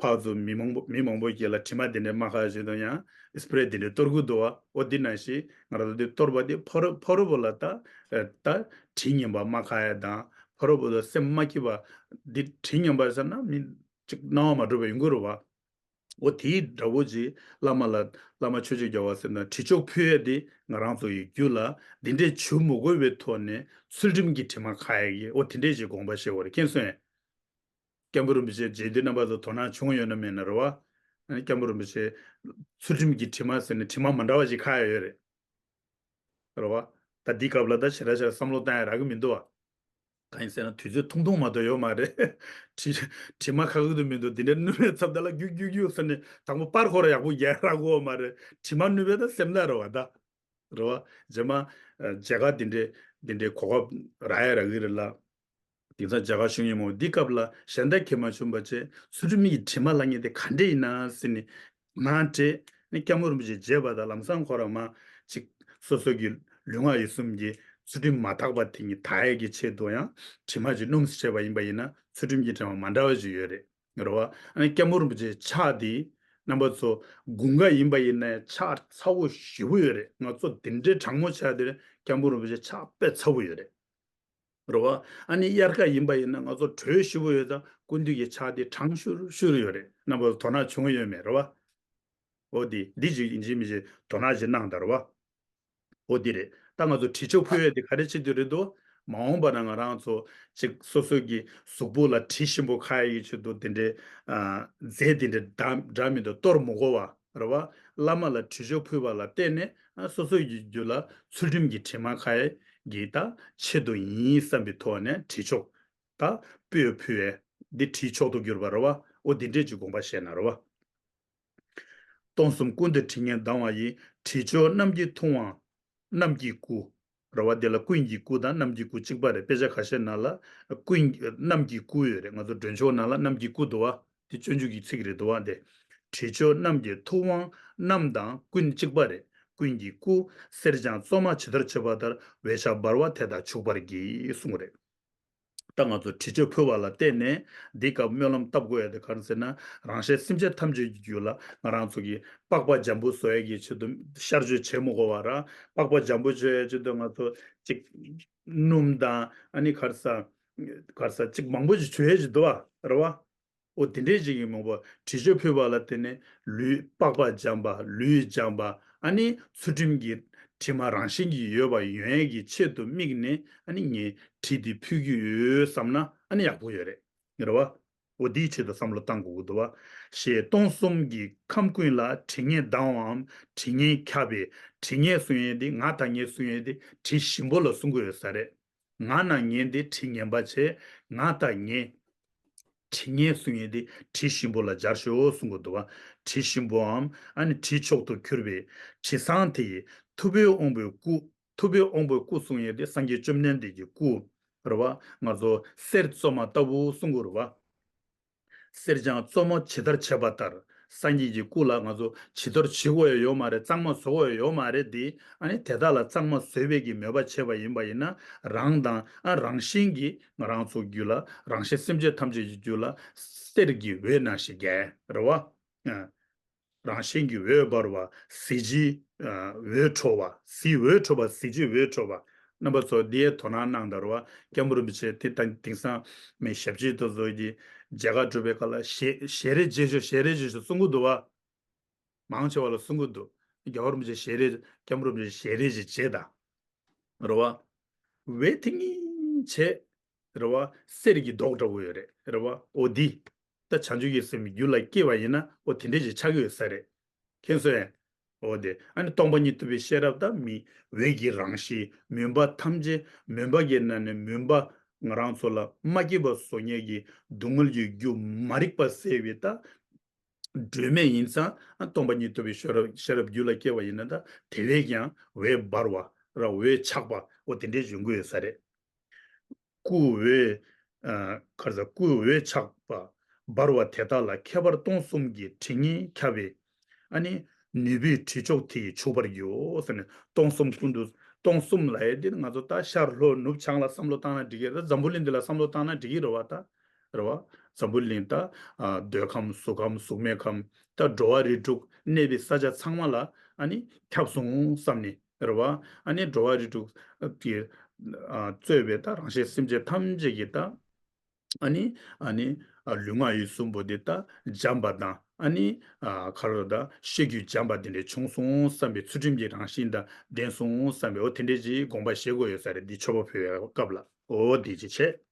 ཕར་ཚུར་མི་མང་པོ་མི་མང་པོ་སྒེར་ལ་དྲི་མ་དེ་འདྲས་མ་ཁ་ཞིག་དང་ཡང་ཨི་སི་པ་རེ་དེ་འདྲས་གཏོར་གི་འདུག་བ། ཨོ་འདི་ནང་བཞིན་ང་རང་ཚོ་འདི་གཏོར་བ་དེ་ཕོ་རོ་ཕོ་རོ་བོ་ལ་ད་ད་དྲི་ངན་པ་མ་ཁ་ཡ་དང་ཕོ་རོ་བོ་ལ་སེམས་མ་སྐྱིད་པ་འདི་དྲི་ངན་པ་ཟེར་ན་མི་ཅིག་སྣང་བ་མ་གྲུབ་པ་ཡོང་གི་རེད་བ། འོ་དེའི་འདྲ་བོ་ཅིག་བླ་མ་ལ་བླ་མ་ཆོས་ཀྱི་རྒྱལ་བ་ཟེར་ན་དྲི་མཆོག་ཕུལ་ཡས་དེ་ང་རང་ཚོ་ཡི་རྒྱུད་ལ་འདི་འདྲས་བྱུག་མི་དགོས་པའི་ཐོག་ནས་ཚུལ་ཁྲིམས་ཀྱི་དྲི་མ་ཁ་ཡས་ཀྱི་འོ་དེ་འདྲས་ཅིག་དགོངས་པ་བཞེས་པ་རེད། མཁྱེན་སོང་ངས། སྐྱབས་མགོན་རིན་པོ་ཆེ་མཇལ་དུས་རྣམ་པ་ཚོ་དོ་སྣང་བྱུང་ཡོད་ན་མེད་ན་རེད་བ། ཨ་ནི་སྐྱབས་མགོན་རིན་པོ་ཆེ་ཚུལ་ཁྲིམས་ཀྱི་དྲི་མ་ཟེར་ནས་དྲི་མ་མ་འདྲ་བ་ཞིག་ཁ་ཡས་ཡོད་རེད། རེད་བ། ད་འདི་སྐབས་ལ་ད་ཞེ་དྲག་ཞེ་དྲག་བསམ་བློ་བཏང་ཡ་རག་གི་མི་འདུག་བ། གང་ཡིན་ཟེར་ན་དུས་ཚོད་ཐུང་ཐུང་མ་གཏོགས་ཡོད་མ་རེད། དྲི་དྲི་མ་ཁ་གི་དུ་མི་འདུག་འདི་འདྲ་བསྣུན་པའི་ཚབ་ད་ལ་རྒྱུག་རྒྱུག་རྒྱུག་ཟེར་ནས་དང་པོ་པར་ཁོ་ར་ཡག་པོ་རྒྱག་རག་གོ་མ་རེད། དྲི་མ་བསྣུན་པའི་ད་སེམས་ད་རེད་བ་ད། རེད་བ། རྗེས་མ་ཨ་མཇལ་ཁ་འདི་འདྲའི་འདི་འདྲའི་གོ་སྐབས་རག་ཡ་རག་གི་རེད་ལ། དེང་སང་མཇལ་ཁ་ཞུ་མཁན་མང་པོ་འདི་སྐབས་ལ་གཞན་དག་གིས་མ་བྱུང་བ་བྱས་ཚུལ་ཁྲིམས་ཀྱི་དྲི་མ་ལབ་མཁན་དེ་ག་འདྲས་ཡིན་ན་ཟེར་ནས་ང་དྲིས་ནས་སྐྱབས་མགོན་རིན་པོ་ཆེ་མཇལ་བ་དང་ལམ་སང་ཁོ་རང་མ་ཅིག་སོ་སོ་གི་ལུས་ངག་ཡིད་གསུམ་གྱི་ཚུལ་ཁྲིམས་མ་དག་པ་དེ་ཉིད་དག་ཡས་ཀྱི་ཆེད་དུ་ཡང་དྲི་མ་ཅིག་སྣོམས་སུ་བྱས་པ་ཡིན་པ་ཡིན་ན་ཚུལ་ཁྲིམས་ཀྱི་དྲི་མ་མ་འདྲ་བ་ཅིག་ཡོད་རེད། རེད་བ། ཨ་ནི་སྐྱབས་མགོན་རིན་པོ་ཆེའི་ཕྱག་འདི་རྣམ་པ་ཚོ་དགུན་ཁ་ཡིན་པ་ཡིན་ན་ཕྱག་ཚ་བོ་ཞེ་པོ་ཡོད་རེད། ང་ཚོ་དེ་འདྲའི་གྲང་མོ་ཆགས་དེ་སྐྱབས་མགོན་རིན་པོ་ཆེ་ཕྱག་དཔེ་ཚ་བོ་ཡོད་རེད། རེད་བ། ཨ་ནི་དབྱར་ཁ་ཡིན་པ་ཡིན་ན་ང་ཚོ་དྲོད་ཞེ་པོ་ཡོད་ཙང་སྐུ་མདུན་གྱི་ཕྱག་དེ་གྲང་ཤུར་ཤུར་ཡོད་རེད། རྣམ་པ་ཚོ་དོ་སྣང་བྱུང་ཡོད་མེད་རེད་བ། འོ་དེ་འདི་ཅིག་ཡིན་གཅིག་མིན་གཅིག་དོ་སྣང་ཅིག་གནང་དང་རེད་བ། འོ་དེ་རེད། ད་ང་ཚོ་དྲི་མཆོག་ཕུལ་ཡས་དེ་ག་རེ་བྱེད་དུས་རེད་འདུག་མ་འོངས་པ་ན་ང་རང་ཚོ་ཅིག་སོ་སོ་གི་གཟུགས་པོ་ལ་དྲི་ཞིམ་པོ་ཁ་ཡ་ཡི་ཆེད་དུ་དེ་འདྲའི་ཨ་རྫས་དེ་འདྲ་འདྲ་འདྲ་མི་འདུག་གཏོར་མི་དགོས་བ་རེད་བ། བླ་མ་ལ་དྲི་མཆོག་ཕུལ་བ་ལ་བརྟེན་ནས་ཨ་སོ་སོ་ཡི་རྒྱུད་ལ་ཚུལ་ཁྲིམས་ཀྱི་དྲི་མ་ཁ་ཡ་གི་ད་ཆེད་དུ་ཡིན་བསམ་པའི་ཐོག་ནས་དྲི་མཆོག་ད་སྤོས་ཕུལ་བས་འདི་དྲི་མཆོག་ཏུ་གྱུར་པ་རེད་བ། འོ་འདི་འདྲས་ཀྱི་དགོངས་པ་བཞེས་ན་རེད་བ། སྟོང་གསུམ་ཀུན་ཏུ་དྲི་ངད་ལྡང་བ་ཡི། དྲི་མཆོག་རྣམས་ཀྱིས་འཐུང་བའམ་རྣམས་ཀྱི་སྐུ། རེད་བ། དེ་ལ་ཀུན་གྱི་སྐུ་དང་རྣམས་ཀྱི་སྐུ་གཅིག་པ་རེད། དཔེ་ཆ་ཁ་ཤས་ནང་ལ་ཀུན་རྣམས་ཀྱི་སྐུ་ཡོད་རེད། ང་ཚོ་མགྲོན་ཆོག་ནང་ལ་རྣམས་ཀྱི་སྐུ་འདུག་བ། དེ་སྤྱོད་འཇུག་གི་ཚིག་རེད་འདུག་བ། དེ་དྲི་མཆོག་རྣམས་ཀྱིས་འཐུང་བའམ་རྣམས་དང་ཀུན་གཅིག་པ་རེད། ཀུན་གྱི་སྐུ་གསེར་སྦྱངས་བཙོ་མ་ཇི་ལྟར་མཆོད་པ་ལྟར། འོད་ཆགས་འབར་བ་དེ་དག་བྱུག་པར་བགྱི་གསུངས་རེད། ད་ང་ཚོ་དྲི་མཆོག་ཕུལ་བ་ལ་བརྟེན་ནས་འདི་སྐབས་སྨོན་ལམ་བཏབ་དགོས་ཡ་དེ་ག་རེ་ཟེར་ན། རང་གཞན་སེམས་ཅན་ཐམས་ཅད་ཀྱི་རྒྱུད་ལ་ང་རང་ཚོ་གི་པགས་པ་འཇམ་པོ་བཟོ་ཡ་གི་ཆེད་དུ་ཤར་བཅོས་བྱེད་མི་དགོས་པ་ར། པགས་པ་འཇམ་པོ་བྱེད་ཡ་ཆེད་དུ་ང་ཚོ་ཅིག་སྣུམ་དང་ཨ་ནི་ག་རེ་ཟ་ག་རེ་ཟ་ཅིག་མང་པོ་ཞིག་བྱོས་ཡ་ཅིག་འདུག་བ་རེད་བ། འོ་དེ་འདྲའི་ཅིག་གི་མང་པོ་དྲི་མཆོག་ཕུལ་བ་ལ་བརྟེན་ནས་ལུས་པགས་པ་འཇམ་པ་ལུས་འཇམ་པ་ཨ་ནི་ཚུལ་ཁྲིམས་ཀྱི་དྲི་མ་རང་བཞིན་གྱིས་ཡོད་པ་ཡོང་ཡས་ཀྱི་ཆེད་དུ་དམིགས་ནས་ཨ་ནི་ངས་དྲི་འདི་ཕུལ་གྱི་ཡོད་བསམ་ན་ཨ་ནི་ཡག་པོ་ཡོད་རེད། རེད་བ། འོ་དེའི་ཆེད་དུ་བསམ་བློ་བཏང་དགོས་ཀྱི་འདུག་བ། ཞེས་སྟོང་གསུམ་གྱི་ཁམས་ཀུན་ལ་དྲི་ངད་ལྡང་བའམ་དྲི་ངད་ཁྱབ་པའི་དྲི་ངད་གསུང་ཡས་འདི་ང་དང་ངས་གསུང་ཡས་འདི་དྲི་ཞིམ་པོ་ལ་གསུང་གི་ཡོད་ས་རེད། ང་ན་ངན་དེ་དྲི་ངན་པ་བྱས། ང་དང་ངན། དྲི་ངན་གསུང་ཡས་དེ་དྲི་ཞིམ་པོ་ལ་སྦྱར་ཤོག་གསུང་གི་འདུག་བ། དྲི་ཞིམ་པོའམ་ཨ་ནི་དྲི་མཆོག་ཏུ་གྱུར་པའི་དྲི་བཟང་དེ་ཡིས་ཐུབ་པའི་དབང་པོའི་སྐུ། ཐུབ་པའི་དབང་པོའི་སྐུ་གསུང་ཡས་དེ་སངས་རྒྱས་བཅོམ་ལྡན་འདས་ཀྱི་སྐུ། རེད་བ། ང་ཚོ་གསེར་བཙོ་མ་ལྟ་བུ་གསུང་གི་རེད་བ། གསེར་སྦྱངས་བཙོ་མ་ཇི་ལྟར་བྱེད་པ་ལྟར། སངས་རྒྱས་ཀྱི་སྐུ་ལ་ང་ཚོ་བྱི་དོར་བྱེད་དགོས་ཡ་ཡོད་མ་རེད། གཙང་མ་བཟོ་དགོས་ཡ་ཡོད་མ་རེད་དེ། ཨ་ནི་དེ་དག་ལ་གཙང་མ་བཟོས་པའི་གི་མོས་པ་བྱས་པ་ཡིན་པ་ཡིན་ན། རང་དང་ཨ་རང་བཞིན་གྱིས་ང་རང་ཚོ་རྒྱུད་ལ་རང་གཞན་སེམས་ཅན་ཐམས་ཅད་ཀྱི་རྒྱུད་ལ་གསེར་གྱི་འོད་ནང་བཞིན་རྒྱས་རེད་བ། ཨ། རང་བཞིན་གྱིས་འོད་འབར་བ། གཟི་བརྗིད་འོད་འཕྲོ་བ། གཟི་འོད་འཕྲོ་བ། གཟི་བརྗིད་འོད་འཕྲོ་བ། རྣམ་པ་ཚོ་འདིའི་དོ་སྣང་གནང་དང་རེད་བ། སྐྱབས་མགོན་རིན་པོ་ཆེ་དེ་དང་དེང་སང་མི་ཞབས་ཕྱི་དེ་ཚོ་གིས་མཇལ་ཁ་སྒྲུབ་པའི་སྐབས་ལ་ཞལ་ཞལ་རས་མཇལ་ཤོག་ཞལ་རས་མཇལ་ཤོག་གསུང་གི་འདུག་བ། མང་ཆེ་བ་ལ་གསུང་གི་འདུག་རྒྱལ་བ་རིན་པོ་ཆེ་ཞལ་རས་སྐྱབས་མགོན་རིན་པོ་ཆེ་ཞལ་རས་ཅིག་མཇལ་དང་། རེད་བ། འོད་ཐིང་ངེ་བྱས། རེད་བ། གསེར་གྱི་མདོག་འདྲ་བོ་ཡོད་རེད། རེད་བ། འོ་འདི། ད་བྱང་ཆུབ་ཀྱི་སེམས་རྒྱུད་ལ་སྐྱེས་པ་ཡིན་ན་འོ་དེ་འདྲས་ཅིག་ཆགས་ཀྱི་ཡོད་ས་རེད། མཁྱེན་སོང་ངས། འོ་དེ་ཨ་ནི་སྟོང་པ་ཉིད་རྟོགས་པའི་ཤེས་རབ་དང་མི་འོད་ཀྱི་རང་བཞིན་མུན་པ་ཐམས་ཅད་མུན་པ་གི་ནང་ནས་མུན་པ་ང་རང་ཚོ་ལ་མ་སྐྱེས་པ་བཟོ་མཁན་གྱི་སྡུག་བསྔལ་གྱི་རྒྱུ་མ་རིག་པ་སེལ་བའི་ད། སྒྲོན་མེ་ཡིན་ཙང་ཨ་སྟོང་པ་ཉིད་རྟོགས་པའི་ཤེས་རབ་ཤེས་རབ་རྒྱུད་ལ་སྐྱེ་བ་ཡིན་ན་ད་དེ་བས་ཀྱང་འོད་འབར་བ་ར་འོད་ཆགས་པ་འོ་དེ་འདྲའི་འབྱུང་གི་ཡོད་ས་རེད། སྐུ་འོད། ཨ་ག་རེ་ཟ། སྐུ་འོད་ཆགས་པ་འབར་བ་དེ་དག་ལ་ཁྱད་པར་སྟོང་གསུམ་གྱི་དྲི་ངད་ཁྱབ་པའི་ཨ་ནི་ནུས་པའི་དྲི་མཆོག་དེ་ཡིས་བྱུག་པར་བགྱིའོ་ཟེར་ནས་སྟོང་གསུམ་ཀུན་ཏུ་སྟོང་གསུམ་ལབ་ཡས་འདི་ནི་ང་ཚོ་ད་ཤར་ལྷོ་ནུབ་བྱང་ལ་བསམ་བློ་བཏང་ན་འགྲིག་གི་རེད། འཛམ་བུ་གླིང་འདི་ལ་བསམ་བློ་བཏང་ན་འགྲིག་གི་རེད་བ་ད། རེད་བ། འཛམ་བུ་གླིང་ད། ཨ་འདོད་ཁམས་གཟུགས་ཁམས་གཟུགས་མེད་ཁམས་ད་འགྲོ་བ་རིགས་དྲུག་གནས་པའི་ས་ཆ་ཚང་མ་ལ་ཨ་ནི་ཁྱབ་སོང་བསམ་ནས་རེད་བ། ཨ་ནི་འགྲོ་བ་རིགས་དྲུག་གི་ཨ་གཙོས་པའི་ད་རང་གཞན་སེམས་ཅན་ཐམས་ཅད་ཀྱི་ད་ཨ་ནི་ཨ་ནི་ཨ་ལུས་ངག་ཡིད་གསུམ་པོ་འདི་ད་འཇམ་པ་དང་ཨ་ནི་ཨ་ག་རེ་ད་ཤེས་རྒྱུད་འཇམ་པ་འདི་འདྲས་བྱུང་སོང་བསམ་པའི་ཚུལ་ཁྲིམས་ཀྱི་རང་བཞིན་དང་ལྡན་སོང་བསམ་པའི་འོ་དེ་འདྲས་ཀྱི་དགོངས་པ་བཞེས་དགོས་ཡོད་ས་རེད། འདི་མཆོད་པ་ཕུལ་བའི་སྐབས་ལ་འོ་དེ་ཅི་བྱས།